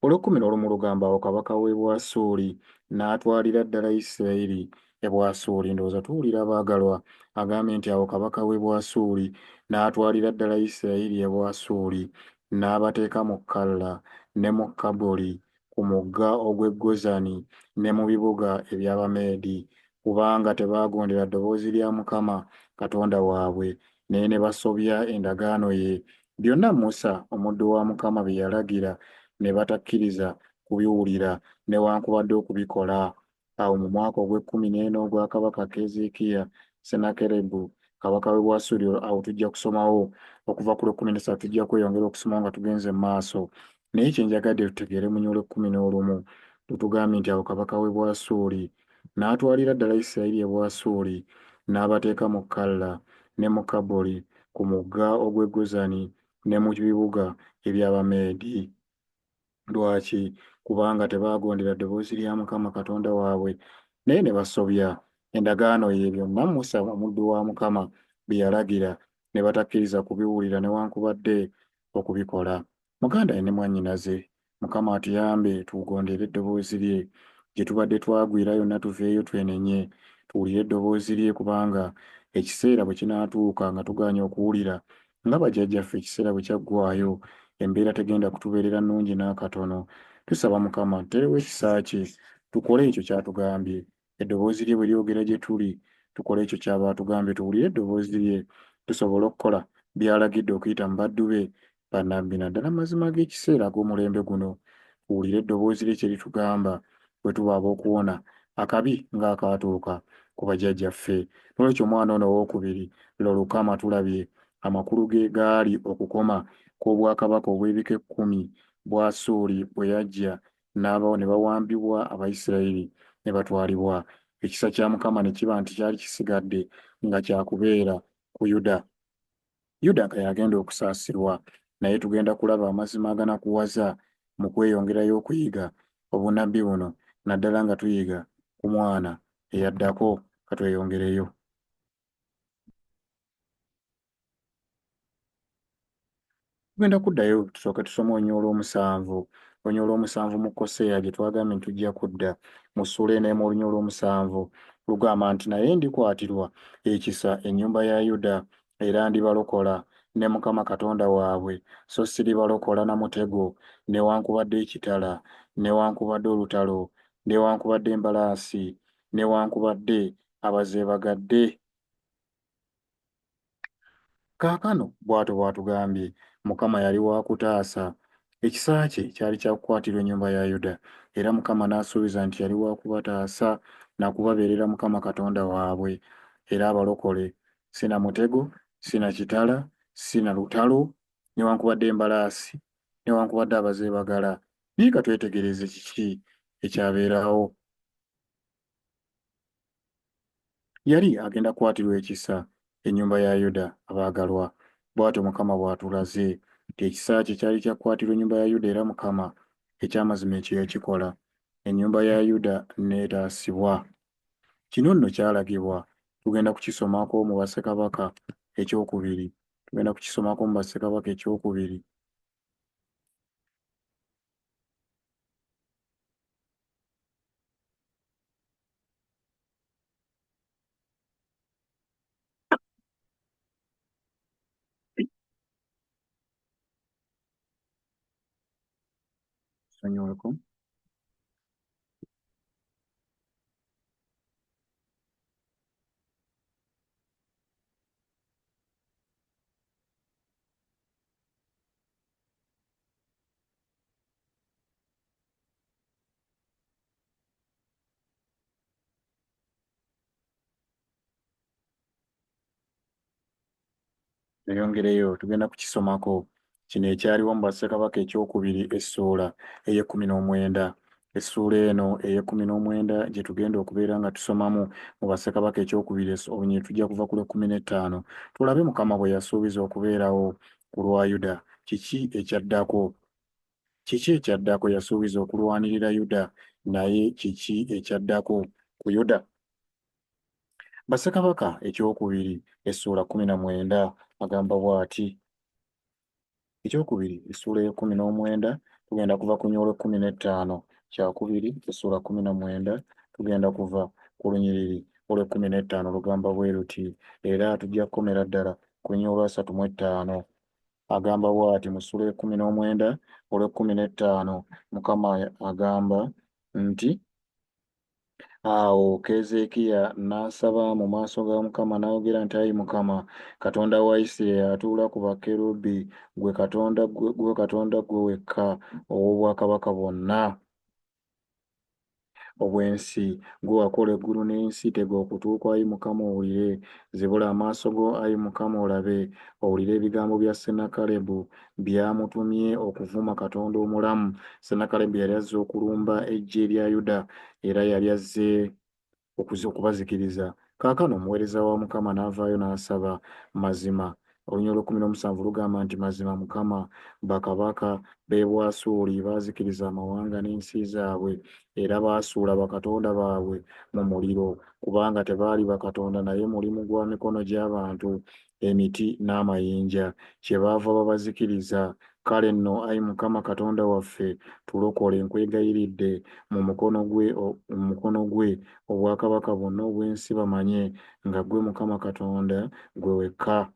Olw'ekkumi n'olumu lugamba, Awo kabaka w'e Bwasuuli n'atwalira ddala Isirayiri e Bwasuuli. Ndowooza tuwulira abaagalwa. Agambye nti, Awo kabaka w'e Bwasuuli n'atwalira ddala Isirayiri e Bwasuuli, n'abateeka mu Kalla ne mu Kaboli ku mugga ogw'e Gozani ne mu bibuga eby'Abameedi, kubanga tebaagondera ddoboozi lya Mukama Katonda waabwe, naye ne basobya endagaano ye. Byonna Musa omuddu wa Mukama bye yalagira ne batakkiriza kubiwulira newaakubadde okubikola. Awo mu mwaka ogw'ekkumi n'ena ogwa kabaka Keezeekiya, Sennakeribu kabaka w'e Bwasuli, awo tujja kusomawo okuva ku lw'ekkumi n'essatu, tujja kweyongera okusomawo nga tugenze mu maaso. Naye kye njagadde tutegeere mu olw'ekkumin'olumu, lutugambye nti awo kabaka w'e Bwasuuli n'atwalira ddala Isirayiri e Bwasuuli, n'abateeka mu Kalla ne mu Kaboli ku mugga ogw'e Gozani ne mu bibuga eby'Abameedi. Lwaki? Kubanga tebaagondera ddoboozi lya Mukama Katonda waabwe, naye ne basobya endagaano ye, byonna Musa omuddu wa Mukama bye yalagira, ne batakkiriza kubiwulira newankubadde okubikola. Muganda ne mwannyinaze, Mukama atuyambe tugondere eddoboozi lye. Gye tubadde twagwira yonna tuveeyo twenenye, tuwulire eddoboozi lye kubanga ekiseera bwe kinaatuuka nga tugaanye okuwulira nga bajjajjaffe ekiseera bwe kyaggwaayo, embeera tegenda kutubeerera nnungi n'akatono. Tusaba Mukama atuteerewo ekisa kye tukole ekyo ky'atugambye. Eddoboozi lye bwe lyogera gye tuli, tukole ekyo ky'aba atugambye, tuwulire eddoboozi lye, tusobole okukola by'alagidde okuyita mu baddu be bannabbi, naddala mu mazima g'ekiseera ag'omulembe guno. Tuwulire eddoboozi lye kye litugamba bwe tuba ab'okuwona akabi ng'akaatuuka ku bajjajjaffe. N'olwekyo omwana ono ow'okubiri, Lolukama, tulabye amakulu ge gaali okukoma kw'obwakabaka obw'ebika ekkumi Bwasuuli bwe yajja n'abawo ne bawambibwa Abayisirayiri ne batwalibwa. Ekisa kya Mukama ne kiba nti kyali kisigadde nga kya kubeera ku Yuda. Yuda nga y'agenda okusaasirwa. Naye tugenda kulaba amazima aganakuwaza mu kweyongerayo okuyiga obunnabbi buno naddala nga tuyiga ku mwana eyaddako. Ka tweyongereyo. Tugenda kuddayo tusooke tusome oluny olw'omusanvu. Oluny olw'omusanvu mu Koseya gye twagambye nti tujja kudda mu ssuula eno emu oluny olw'omusanvu lugamba nti naye ndikwatirwa ekisa ennyumba ya Yuda era ndibalokola ne Mukama Katonda waabwe, so siribalokola na mutego newankubadde ekitala newankubadde olutalo newankubadde embalaasi newankubadde abazeebagadde. Kaakano bw'atyo bw'atugambye, Mukama yali wa kutaasa. Ekisa kye kyali kya kukwatirwa ennyumba ya Yuda, era Mukama n'asuubiza nti yali wa kubataasa na kubabeerera Mukama Katonda waabwe, era abalokole, si na mutego, si na kitala, si na lutalo, newankubadde embalaasi, newankubadde abazeebagala. Naye ka twetegereze kiki ekyabeerawo. Yali agenda kukwatirwa ekisa ennyumba ya Yuda, abaagalwa. Bw'atyo Mukama bw'atulaze nti ekisa kye kyali kya kukwatirwa ennyumba ya Yuda era Mukama eky'amazima ekyo yakikola. Ennyumba ya Yuda n'etaasibwa. Kino nno kyalagibwa, tugenda kukisomako mu Bassekabaka ekyokubiri. Tugenda kukisomako mu Bassekabaka ekyokubiri. Sonyiweko. Tweyongereyo, tugenda kukisomako kino ekyaliwo mu Bassekabaka ekyokubiri essuula ey'ekkumi n'omwenda. Essuula eno ey'ekkumi n'omwenda gye tugenda okubeera nga tusomamu mu Bassekabaka ekyokubiri olunyiriri tujja kuva ku lw'ekkumi n'ettaano tulabe Mukama bwe yasuubiza okubeerawo ku lwa Yuda. Kiki ekyaddako? Kiki ekyaddako? Yasuubiza okulwanirira Yuda, naye kiki ekyaddako ku Yuda? Bassekabaka ekyokubiri essuula 19 agamba bw'ati. Ekyokubiri essuula ey'ekkumi n'omwenda tugenda kuva ku lunyiriri olw'ekkumi n'ettaano. Kyakubiri essuula 19 tugenda kuva ku lunyiriri olw'ekkumi n'ettaano lugamba bwe luti, era tujja kukomera ddala ku lunyiriri olw'asatu mu ettaano. Agamba bw'ati mu ssuula y'ekkumi n'omwenda olw'ekkumi n'ettaano, Mukama agamba nti, Awo Keezeekiya n'asaba mu maaso ga Mukama n'ayogera nti, Ayi Mukama, Katonda wa Isiraeri atuula ku bakerubi, ggwe Katonda, ggwe Katonda ggwe wekka ow'obwakabaka bwonna obw'ensi. Ggwe wakola eggulu n'ensi. Tega okutu kwo, ayi Mukama, owulire. Zibula amaaso go, ayi Mukama, olabe, owulire ebigambo bya Sennakalebu by'amutumye okuvuma Katonda omulamu. Sennakalebu yali azze okulumba eggye lya Yuda, era yali azze okubazikiriza. Kaakano omuweereza wa Mukama n'avaayo n'asaba. Mazima, olunyiriri olw'ekkumi n'omusanvu lugamba nti, Mazima Mukama, bakabaka b'e Bwasuuli baazikiriza amawanga n'ensi zaabwe, era baasuula bakatonda baabwe mu muliro, kubanga tebaali bakatonda naye mulimu gwa mikono gy'abantu, emiti n'amayinja, kyebaava babazikiriza. Kale nno, ayi Mukama Katonda waffe, tulokole, nkwegayiridde, mu mukono gwe, mu mukono gwe, obwakabaka bwonna obw'ensi bamanye nga ggwe Mukama Katonda, ggwe wekka.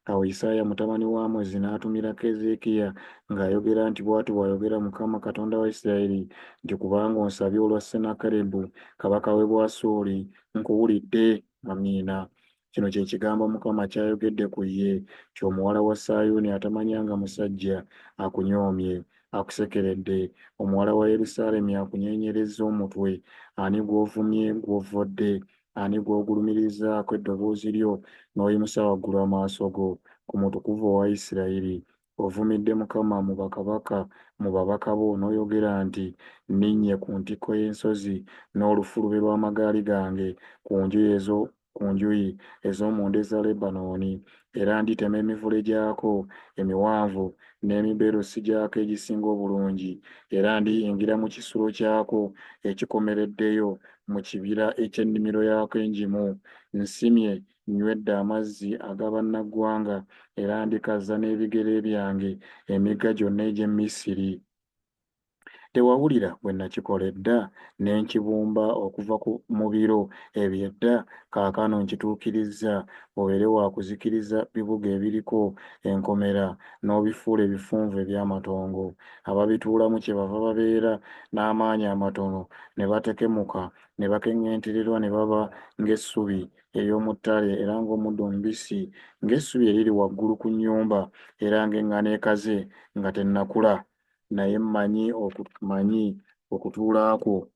Awo Isaaya mutabani wa Amozi n'atumira Keezeekiya ng'ayogera nti Bw'ati bw'ayogera Mukama Katonda wa Isiraeri nti Kubanga onsabye olwa Sennakeribu kabaka w'e Bwasuuli, nkuwulidde. Amiina. Kino kye kigambo Mukama ky'ayogedde ku ye nti Omuwala wa Sayuuni atamanyanga musajja akunyoomye, akusekeredde, omuwala wa Yerusaalemi akunyeenyerezza omutwe. Ani gw'ovumye, gw'ovvodde? Ani gw'ogulumirizzaako eddoboozi lyo n'oyimusa waggulu amaaso go? Ku Mutukuvu owa Isirayiri. Ovumidde Mukama mu bakabaka, mu babaka bo, n'oyogera nti Nninnye ku ntikko y'ensozi n'olufulube lw'amagaali gange ku njuyi ezo ku njuyi ez'omunda eza Lebanooni, era nditema emivule gyako emiwanvu n'emiberosi gyako egisinga obulungi, era ndiyingira mu kisulo kyako ekikomereddeyo, mu kibira eky'ennimiro yaako engimu. Nsimye, nywedde amazzi aga bannaggwanga, era ndikaza n'ebigere byange emigga gyonna egy'e Misiri. Tewawulira bwe nakikola edda, ne nkibumba okuva ku, mu biro eby'edda? Kaakano nkituukirizza, obeere wa kuzikiriza bibuga ebiriko enkomera, n'obifuula ebifunvu eby'amatongo. Ababituulamu kyebava babeera n'amaanyi amatono, ne batekemuka, ne bakeŋŋentererwa ne baba ng'essubi ery'omu ttale era ng'omuddo omubisi, ng'essubi eriri waggulu ku nnyumba, era ng'eŋŋano ekaze nga tennakula. Naye mmanyi oku, mmanyi okutuula kwo.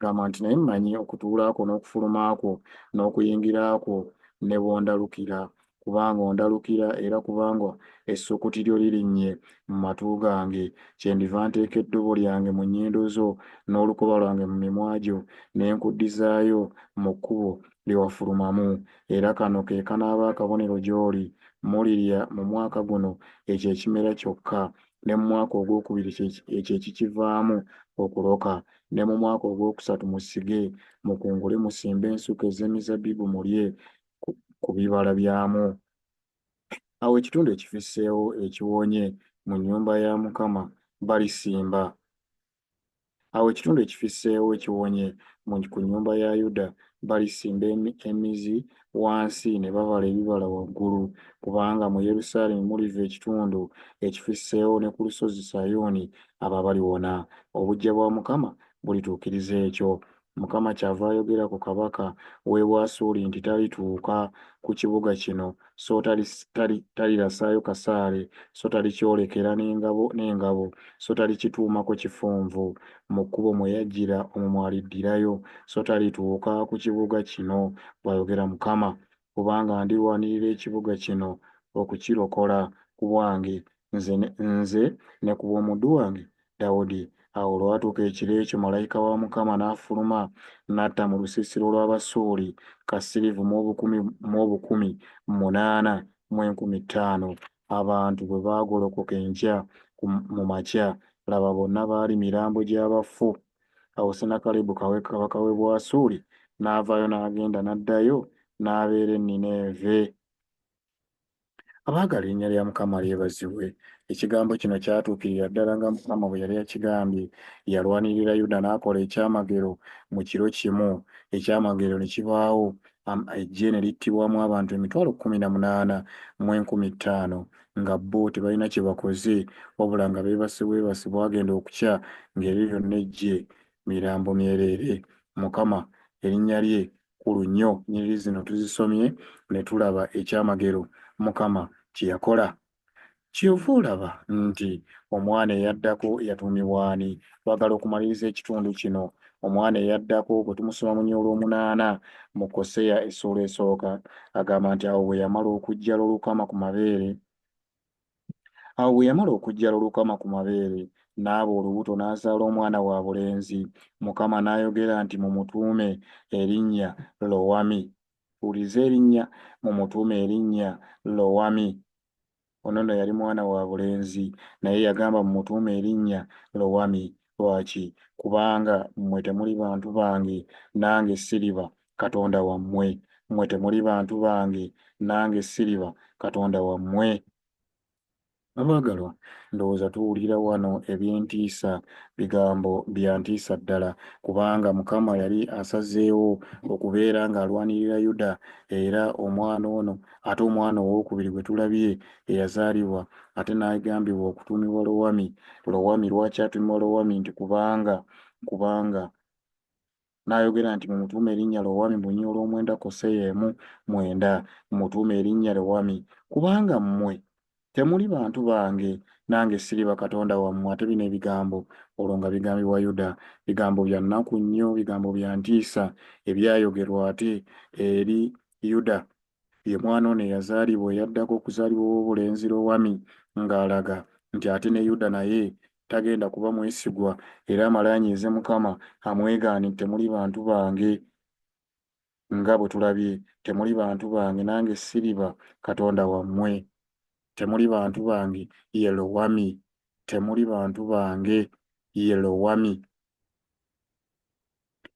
Gamba nti, Naye mmanyi okutuula kwo n'okufuluma kwo n'okuyingira kwo ne bw'ondalukira. Kubanga ondalukira era kubanga essukuti lyo lirinnye mu matu gange, kyendiva nteeka eddobo lyange mu nnyindo zo n'olukoba lwange mu mimwa gyo, ne nkuddizaayo mu kkubo lye wafulumamu. Era kano ke kanaaba akabonero gy'oli, Mulirya mu mwaka guno ekyo ekimera kyokka, ne mu mwaka ogwokubiri ekyo ekikivaamu okuloka, ne mu mwaka ogwokusatu musige, mukungule, musimbe ensuku ez'emizabbibu mulye ku bibala byamu. Awo ekitundu ekifisseewo ekiwonye mu nnyumba ya Mukama balisimba Awo ekitundu ekifisseewo ekiwonye mu ku nnyumba ya Yuda balisimba emi, emizi wansi ne babala ebibala waggulu, kubanga mu Yerusaalemi muliva ekitundu ekifisseewo ne ku lusozi Sayuuni abo abaliwona. Obuggya bwa Mukama bulituukiriza ekyo. Mukama kyava ayogera ku kabaka w'e Bwasuli nti Talituuka ku kibuga kino, so talirasaayo kasaale, so talikyolekera n'engabo n'engabo, so talikituumako kifunvu. Mu kkubo mwe yajjira omwo mw'aliddirayo, so talituuka ku kibuga kino, bw'ayogera Mukama. Kubanga ndirwanirira ekibuga kino okukirokola ku bwange nze, nze ne ku bw'omuddu wange Dawudi. Awo olwatuuka ekiro ekyo malayika wa Mukama n'afuluma n'atta mu lusiisira olw'Abasuuli kasiriivu mu obukumi munaana mu enkumi ttaano. Abantu bwe baagolokoka enkya mu makya, laba, bonna baali mirambo gy'abafu. Awo Sennakeribu kabaka w'e Bwasuli n'avaayo n'agenda n'addayo n'abeera e Nineeve. Abaagala erinnya lya Mukama lyebazibwe. Ekigambo kino kyatuukirira ddala nga Mukama bwe yali akigambye. Yalwanirira Yuda n'akola ekyamagero mu kiro kimu. Ekyamagero ne kibaawo, eggye ne littibwamu abantu 18,500, nga bo tebalina kye bakoze, wabula nga beebase bwebasi bwagenda okukya ng'eryo lyonna eggye mirambo myereere. Mukama erinnya lye kkulu nnyo. Nnyiriri zino tuzisomye ne tulaba ekyamagero Mukama kye yakola. Ky'ova olaba nti omwana eyaddako yatuumibwa ani? Twagala okumaliriza ekitundu kino. Omwana eyaddako bwe tumusoma mu olw'omunaana mu Koseya essuula esooka, agamba nti awo bwe yamala okuggya Lolukama ku mabeere, Awo bwe yamala okuggya Lolukama ku mabeere, n'aba olubuto n'azaala omwana wa bulenzi. Mukama n'ayogera nti Mumutuume erinnya Lowami. Tuwulirize erinnya, mumutuume erinnya Lowami. Ono nno yali mwana wa bulenzi, naye yagamba mumutuume erinnya Lowami. Lwaki? Kubanga mmwe temuli bantu bange, nange siriba Katonda wammwe. Mmwe temuli bantu bange, nange siriba Katonda wammwe. Abaagalwa, ndowooza tuwulira wano eby'entiisa, bigambo bya ntiisa ddala, kubanga Mukama yali asazeewo okubeera ng'alwanirira Yuda, era omwana ono, ate omwana ow'okubiri gwe tulabye eyazaalibwa, ate n'agambibwa okutuumibwa Lowami. Lowami, lwaki atuumibwa Lowami? Nti kubanga, kubanga N'ayogera nti Mumutuume erinnya Lowami mu luny. Olw'omwenda Koseya emu, mwenda. Mumutuume erinnya Lowami, kubanga mmwe temuli bantu bange, nange siriba Katonda wammwe. Ate bino ebigambo olwo nga bigambibwa Yuda, bigambo bya nnaku nnyo, bigambo bya ntiisa ebyayogerwa ate eri Yuda. Ye mwana ono eyazaalibwa eyaddako okuzaalibwa ow'obulenzi Lowami, ng'alaga nti ate ne Yuda naye tagenda kuba mwesigwa era amale anyiize Mukama amwegaane nti temuli bantu bange nga bwe tulabye, temuli bantu bange nange siriba Katonda wammwe. Temuli bantu bange ye Lowami, temuli bantu bange ye Lowami.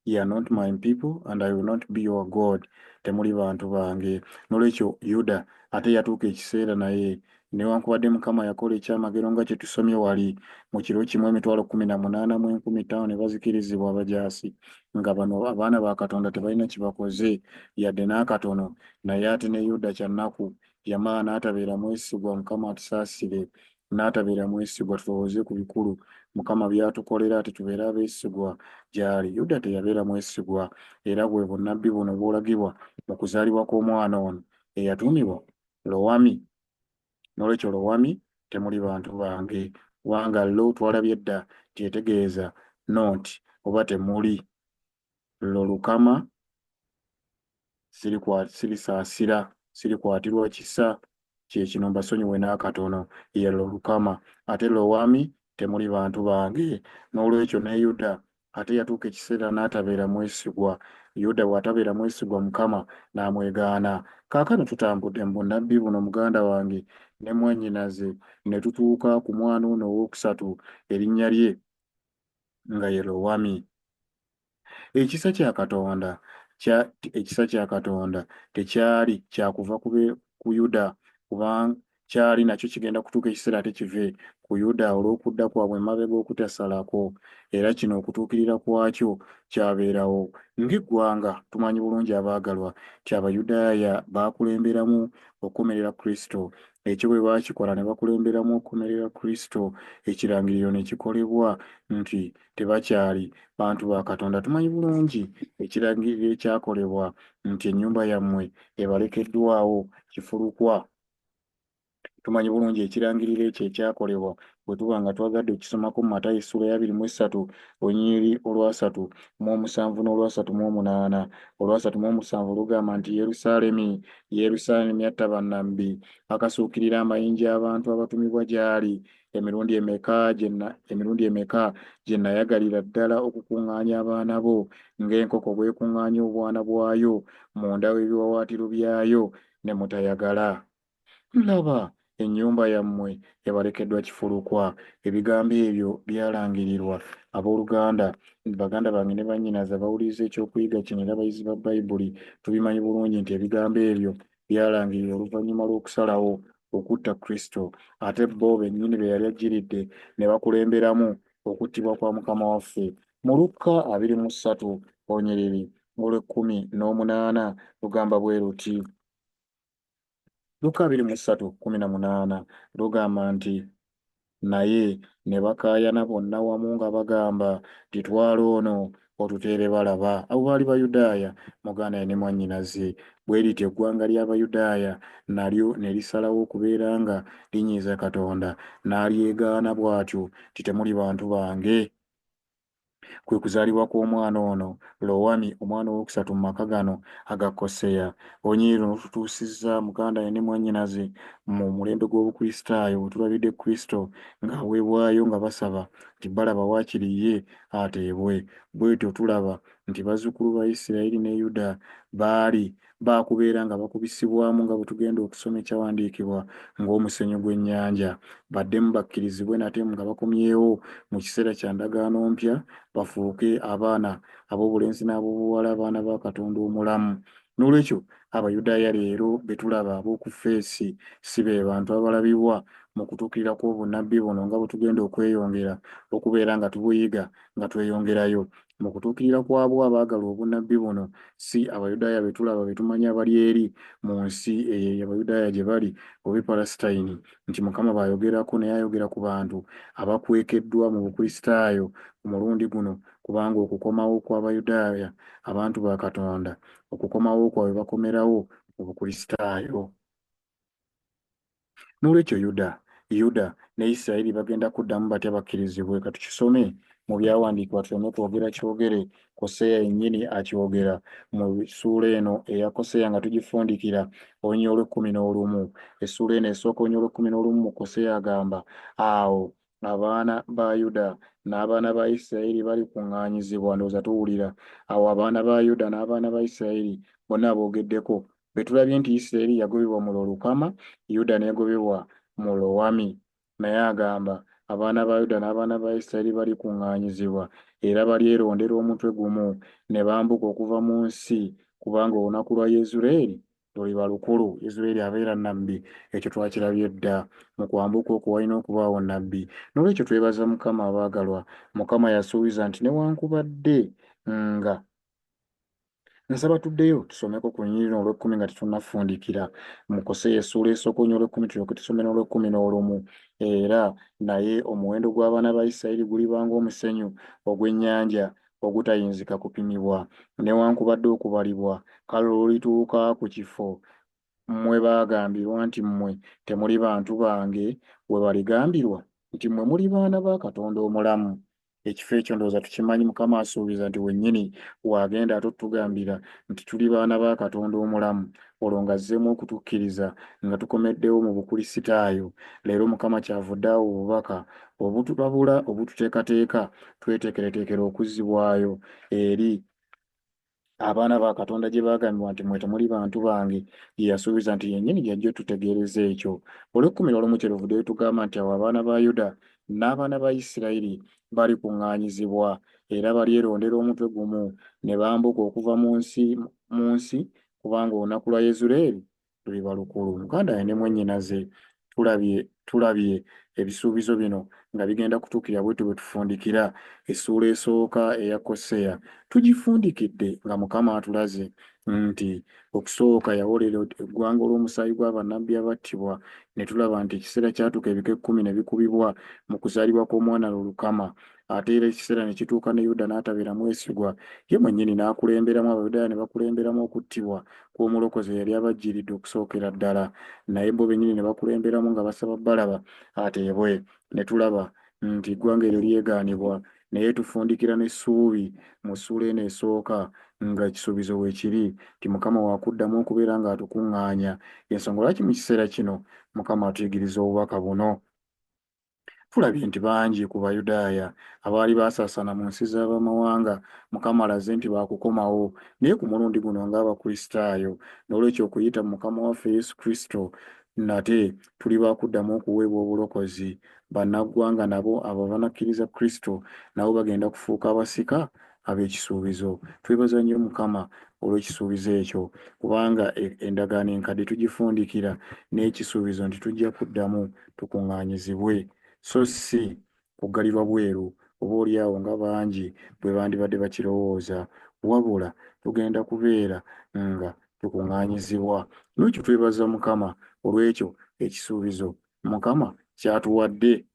Ye are not my people and I will not be your God. Temuli bantu bange. Nolwekyo Yuda ate yatuuka ekiseera naye Newankubadde Mukama yakola ekyamagero nga kye tusomye wali, mu kiro kimu 18,500 ne bazikirizibwa abajaasi, nga bano abaana ba Katonda tebalina kye bakoze yadde n'akatono, naye ate ne Yuda kya nnaku yamala n'atabeera mwesigwa. Mukama atusaasire n'atabeera mwesigwa. Tulowooze ku bikulu Mukama by'atukolera ate tubeere abeesigwa gy'ali. Yuda teyabeera mwesigwa, era bwe bunnabbi buno bw'olagibwa mu kuzaalibwa kw'omwana ono eyatuumibwa Lowami. N'olwekyo Lowami temuli bantu bange, kubanga lo twalabye dda nti etegeeza not oba temuli. Lo lukama sirisaasira, sirikwatirwa kisa, kye kino mbasonyiwe n'akatono. Ye lo lukama. Ate Lowami temuli bantu bange. N'olwekyo ne Yuda ate yatuuka ekiseera n'atabeera mwesigwa. Yuda bw'atabeera mwesigwa, Mukama n'amwegaana. Kaakano tutambudde mu bunnabbi buno, muganda wange ne mwannyinaze, ne tutuuka ku mwana ono owookusatu, erinnya lye nga ye Lowami. Ekisa kya Katonda kya ekisa kya Katonda tekyali kya kuva ku ku Yuda, kubanga kyali nakyo kigenda kutuuka ekiseera ate kive ku Yuda olw'okudda kwabwe emabega okutasalako, era kino okutuukirira kwakyo kyabeerawo. Ng'eggwanga, tumanyi bulungi abaagalwa nti Abayudaaya baakulemberamu okukomerera Kristo. Ekyo bwe baakikola ne bakulemberamu okukomerera Kristo, ekirangiriro ne kikolebwa nti tebakyali bantu ba Katonda. Tumanyi bulungi ekirangiriro ekyakolebwa nti ennyumba yammwe ebalekeddwawo kifulukwa. Tumanyi bulungi ekirangiriro ekyo ekyakolebwa bwe tuba nga twagadde okukisomako mu Matayo essuula ya 23 olunyiriri olwasatu mu omusanvu n'olwasatu mu omunaana. Olwasatu mu omusanvu lugamba nti Yerusaalemi, Yerusaalemi atta bannabbi, akasuukirira amayinja abantu abatumibwa gy'ali, emirundi emeka gye emirundi emeka gye nayagalira ddala okukuŋŋaanya abaana bo ng'enkoko bw'ekuŋŋaanya obwana bwayo munda w'ebiwaawaatiro byayo, ne mutayagala. Laba, ennyumba yammwe ebalekeddwa kifulukwa. Ebigambo ebyo byalangirirwa. Ab'oluganda, baganda bange ne bannyinaze abawuliriza eky'okuyiga kino era abayizi ba Baibuli, tubimanyi bulungi nti ebigambo ebyo byalangirirwa oluvannyuma lw'okusalawo okutta Kristo, ate bo bennyini be yali ajjiridde ne bakulemberamu okuttibwa kwa Mukama waffe. Mu Lukka 23 olunyiriri olw'ekkumi n'omunaana lugamba bwe luti. Lukka 23:18 lugamba nti, Naye ne bakaayana bonna wamu nga bagamba nti, Twala ono otuteere Balaba. Abo baali Bayudaaya, muganda ye ne mwannyinaze. Bwe lityo eggwanga ly'Abayudaaya nalyo ne lisalawo okubeera nga linyiiza Katonda, n'alyegaana bw'atyo nti, Temuli bantu bange. Kwe kuzaalibwa kw'omwana ono, Lowami, omwana owookusatu mu maka gano aga Koseya. Olunyiriri luno lututuusizza, muganda wange ne mwannyinaze, mu mulembe gw'Obukristaayo we tulabidde Kristo ng'aweebwayo nga basaba nti Balaba waakiri ye ateebwe. Bwetyo tulaba nti bazzukulu ba Isirayiri ne Yuda baali baakubeera nga bakubisibwamu nga bwe tugenda okusoma ekyawandiikibwa ng'omusenyu gw'ennyanja, baddemu bakkirizibwe nate nga bakomyewo mu kiseera kya ndagaano mpya bafuuke abaana ab'obulenzi n'ab'obuwala abaana ba Katonda omulamu. N'olwekyo Abayudaaya leero be tulaba ab'oku ffeesi si be bantu abalabibwa mu kutuukirira kw'obunnabbi buno nga bwe tugenda okweyongera okubeera nga tubuyiga nga tweyongerayo. Mu kutuukirira kwabwo abaagala obunnabbi buno si Abayudaaya be tulaba be tumanyi abali eri mu nsi eyo Abayudaaya gye bali oba e Palasitayini nti Mukama b'ayogerako naye ayogera ku bantu abakwekeddwa mu Bukristaayo ku mulundi guno kubanga okukomawo kw'Abayudaaya abantu ba Katonda okukomawo kwabwe bakomerawo mu Bukristaayo. N'olwekyo Yuda, Yuda ne Isirayiri bagenda kuddamu batya bakkirizibwe? Ka tukisome mu Byawandiikibwa tuleme kwogera kyogere. Koseya yennyini akyogera mu ssuula eno eya Koseya nga tugifundikira, oluny olw'ekkumi n'olumu. Essuula eno esooka oluny olw'ekkumi n'olumu mu Koseya agamba, Awo abaana ba Yuda n'abaana ba Isirayiri balikuŋŋaanyizibwa. Ndowooza tuwulira. Awo abaana ba Yuda n'abaana ba Isirayiri bonna aboogeddeko be tulabye nti Isirayiri yagobebwa mu Lolukama, Yuda n'egobebwa mu Lowami. Naye agamba, abaana ba Yuda n'abaana ba Isirayiri balikuŋŋaanyizibwa, era balyerondera omutwe gumu, ne bambuka okuva mu nsi, kubanga olunaku lwa Yezuleeri Luliba lukulu. Isiraeri abeera nnabbi, ekyo twakirabye dda. Mu kwambuka okwo walina okubaawo nnabbi. N'olwekyo twebaza Mukama, abaagalwa. Mukama yasuubiza nti newankubadde nga Nsaba tuddeyo tusomeko ku lunyiriri luno olw'ekkumi nga tetunnafundikira. Mu Koseya essuula esooka oluny olw'ekkumi tulyoke tusome n'olw'ekkumi n'olumu. Era naye omuwendo gw'abaana ba Isirayiri guliba ng'omusenyu ogw'ennyanja ogutayinzika kupimibwa, newankubadde okubalibwa, kale olulituuka ku kifo mwe baagambirwa nti Mmwe temuli bantu bange, we baligambirwa nti Mmwe muli baana ba Katonda omulamu. Ekifo ekyo ndowooza tukimanyi. Mukama asuubiza nti wennyini w'agenda ate otugambira nti tuli baana ba Katonda omulamu, olwo ng'azzeemu okutukkiriza nga tukomeddewo mu Bukulisitaayo. Leero Mukama ky'avudde awa obubaka obutulabula, obututeekateeka tweteekereteekere okuzzibwayo eri abaana ba Katonda gye baagambibwa nti mmwe temuli bantu bange, gye yasuubiza nti yennyini gy'ajja otutegeereza ekyo. Olw'ekkumi n'olumu kyeruvudde lutugamba nti awo abaana ba Yuda n'abaana ba Isirayiri balikuŋŋaanyizibwa, era balyerondera omutwe gumu, ne bambuka okuva mu nsi mu nsi, kubanga olunaku lwa Yezuleeri luliba lukulu. Muganda wange ne mwannyinaze, tulabye, tulabye ebisuubizo bino nga bigenda kutuukirira bwetyo bwe tufundikira essuula esooka eya Koseya. Tugifundikidde nga Mukama atulaze nti okusooka yawolera eggwanga olw'omusaayi gwa bannabbi abattibwa, ne tulaba nti ekiseera kyatuuka ebika ekkumi ne bikubibwa mu kuzaalibwa kw'omwana Lolukama. Ate era ekiseera ne kituuka ne Yuda n'atabeera mwesigwa, ye mwennyini n'akulemberamu Abayudaaya ne bakulemberamu okuttibwa kw'Omulokozi eyali abajjiridde okusookera ddala. Naye bo bennyini ne bakulemberamu nga basaba Balaba ateebwe. Ne tulaba nti eggwanga eryo lyegaanibwa. Naye tufundikira n'essuubi mu ssuula eno esooka, nga ekisuubizo weekiri, nti Mukama wa kuddamu okubeera nga atukuŋŋaanya. Y'ensonga lwaki mu kiseera kino Mukama atuyigiriza obubaka buno. Tulabye nti bangi ku Bayudaaya abaali baasaasaana mu nsi z'abamawanga Mukama alaze nti baakukomawo, naye ku mulundi guno ng'Abakristaayo. N'olwekyo okuyita mu Mukama waffe Yesu Kristo nate tuli ba kuddamu okuweebwa obulokozi. Bannaggwanga nabo abo abanakkiriza Kristo nabo bagenda kufuuka abasika ab'ekisuubizo. Twebaza nnyo Mukama olw'ekisuubizo ekyo, kubanga endagaano enkadde tugifundikira n'ekisuubizo nti tujja kuddamu tukuŋŋaanyizibwe, so si kuggalirwa bweru, oboolyawo nga bangi bwe bandibadde bakirowooza, wabula tugenda kubeera nga tukuŋŋaanyizibwa. N'olwekyo twebaza Mukama olw'ekyo ekisuubizo Mukama ky'atuwadde.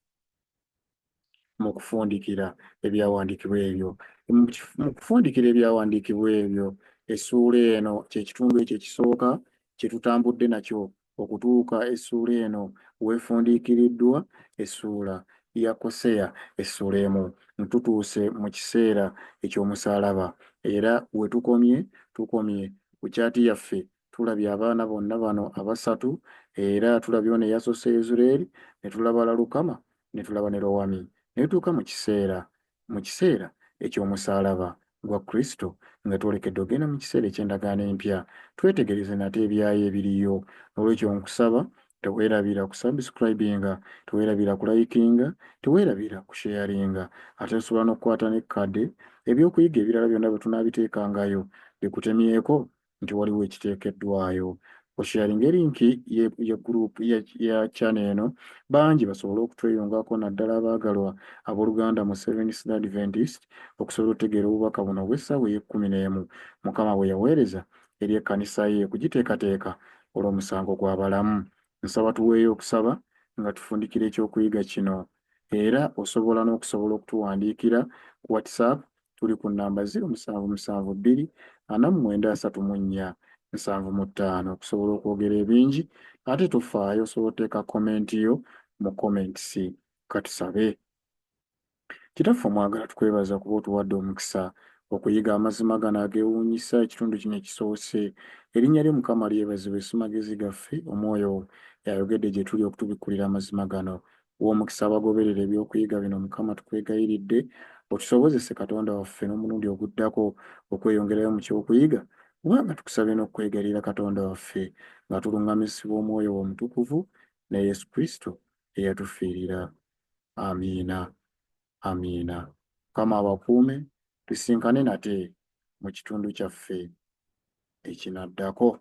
Mu kufundikira ebyawandiikibwa ebyo. Mu kufundikira ebyawandiikibwa ebyo, essuula eno kye kitundu ekyo ekisooka kye tutambudde nakyo okutuuka essuula eno weefundiikiriddwa essuula ya Koseya essuula emu. Tutuuse mu kiseera eky'omusaalaba era we tukomye, tukomye ku kyati yaffe tulabye abaana bonna bano abasatu era tulabye ono eyasoose Yezuleeri ne tulaba Lalukama ne tulaba ne Lowami ne tutuuka mu kiseera mu kiseera eky'omusaalaba gwa Kristo nga twolekedde ogenda mu kiseera eky'endagaano empya twetegereze nate ebyayo ebiriyo n'olwekyo nkusaba teweerabira kusubscribinga teweerabira kulayikinga teweerabira kusheyaringa ate osobola n'okukwata n'ekkadde ebyokuyiga ebirala byonna bwe tunaabiteekangayo bikutemyeko nti waliwo ekiteekeddwayo. Osharinge linki ye, ye group ya, ya channel eno bangi basobole okutweyungako naddala abaagalwa abooluganda mu Seventh Day Adventist okusobola okutegeera obubaka buno obw'essaawa ey'ekkumi n'emu Mukama bwe yaweereza eri ekkanisa ye okugiteekateeka olw'omusango gw'abalamu. Nsaba tuweeyo okusaba nga tufundikira ekyokuyiga kino era osobola n'okusobola okutuwandiikira ku WhatsApp Tuli ku nnamba 0 7 7 2 49 34 75 okusobola okwogera ebingi ate tofaayo osobola oteeka comment yo mu comments. Katusabe. Kitaffe omwagala tukwebaza kuba otuwadde omukisa okuyiga amazima gano agewuunyisa ekitundu kino ekisoose. Erinnya lyo Mukama lyebazibwe si magezi gaffe omwoyo wo y'ayogedde gye tuli okutubikkulira amazima gano. Wa omukisa abagoberera eby'okuyiga bino, Mukama, tukwegayiridde, otusobozese, Katonda waffe, n'omulundi oguddako okweyongerayo mu ky'okuyiga, kubanga tukusabye n'okukwegayirira, Katonda waffe, nga tuluŋŋamizibwa Omwoyo wo Omutukuvu ne Yesu Kristo eyatufiirira. Amiina. Amiina. Mukama abakuume, tusinkane nate mu kitundu kyaffe ekinaddako.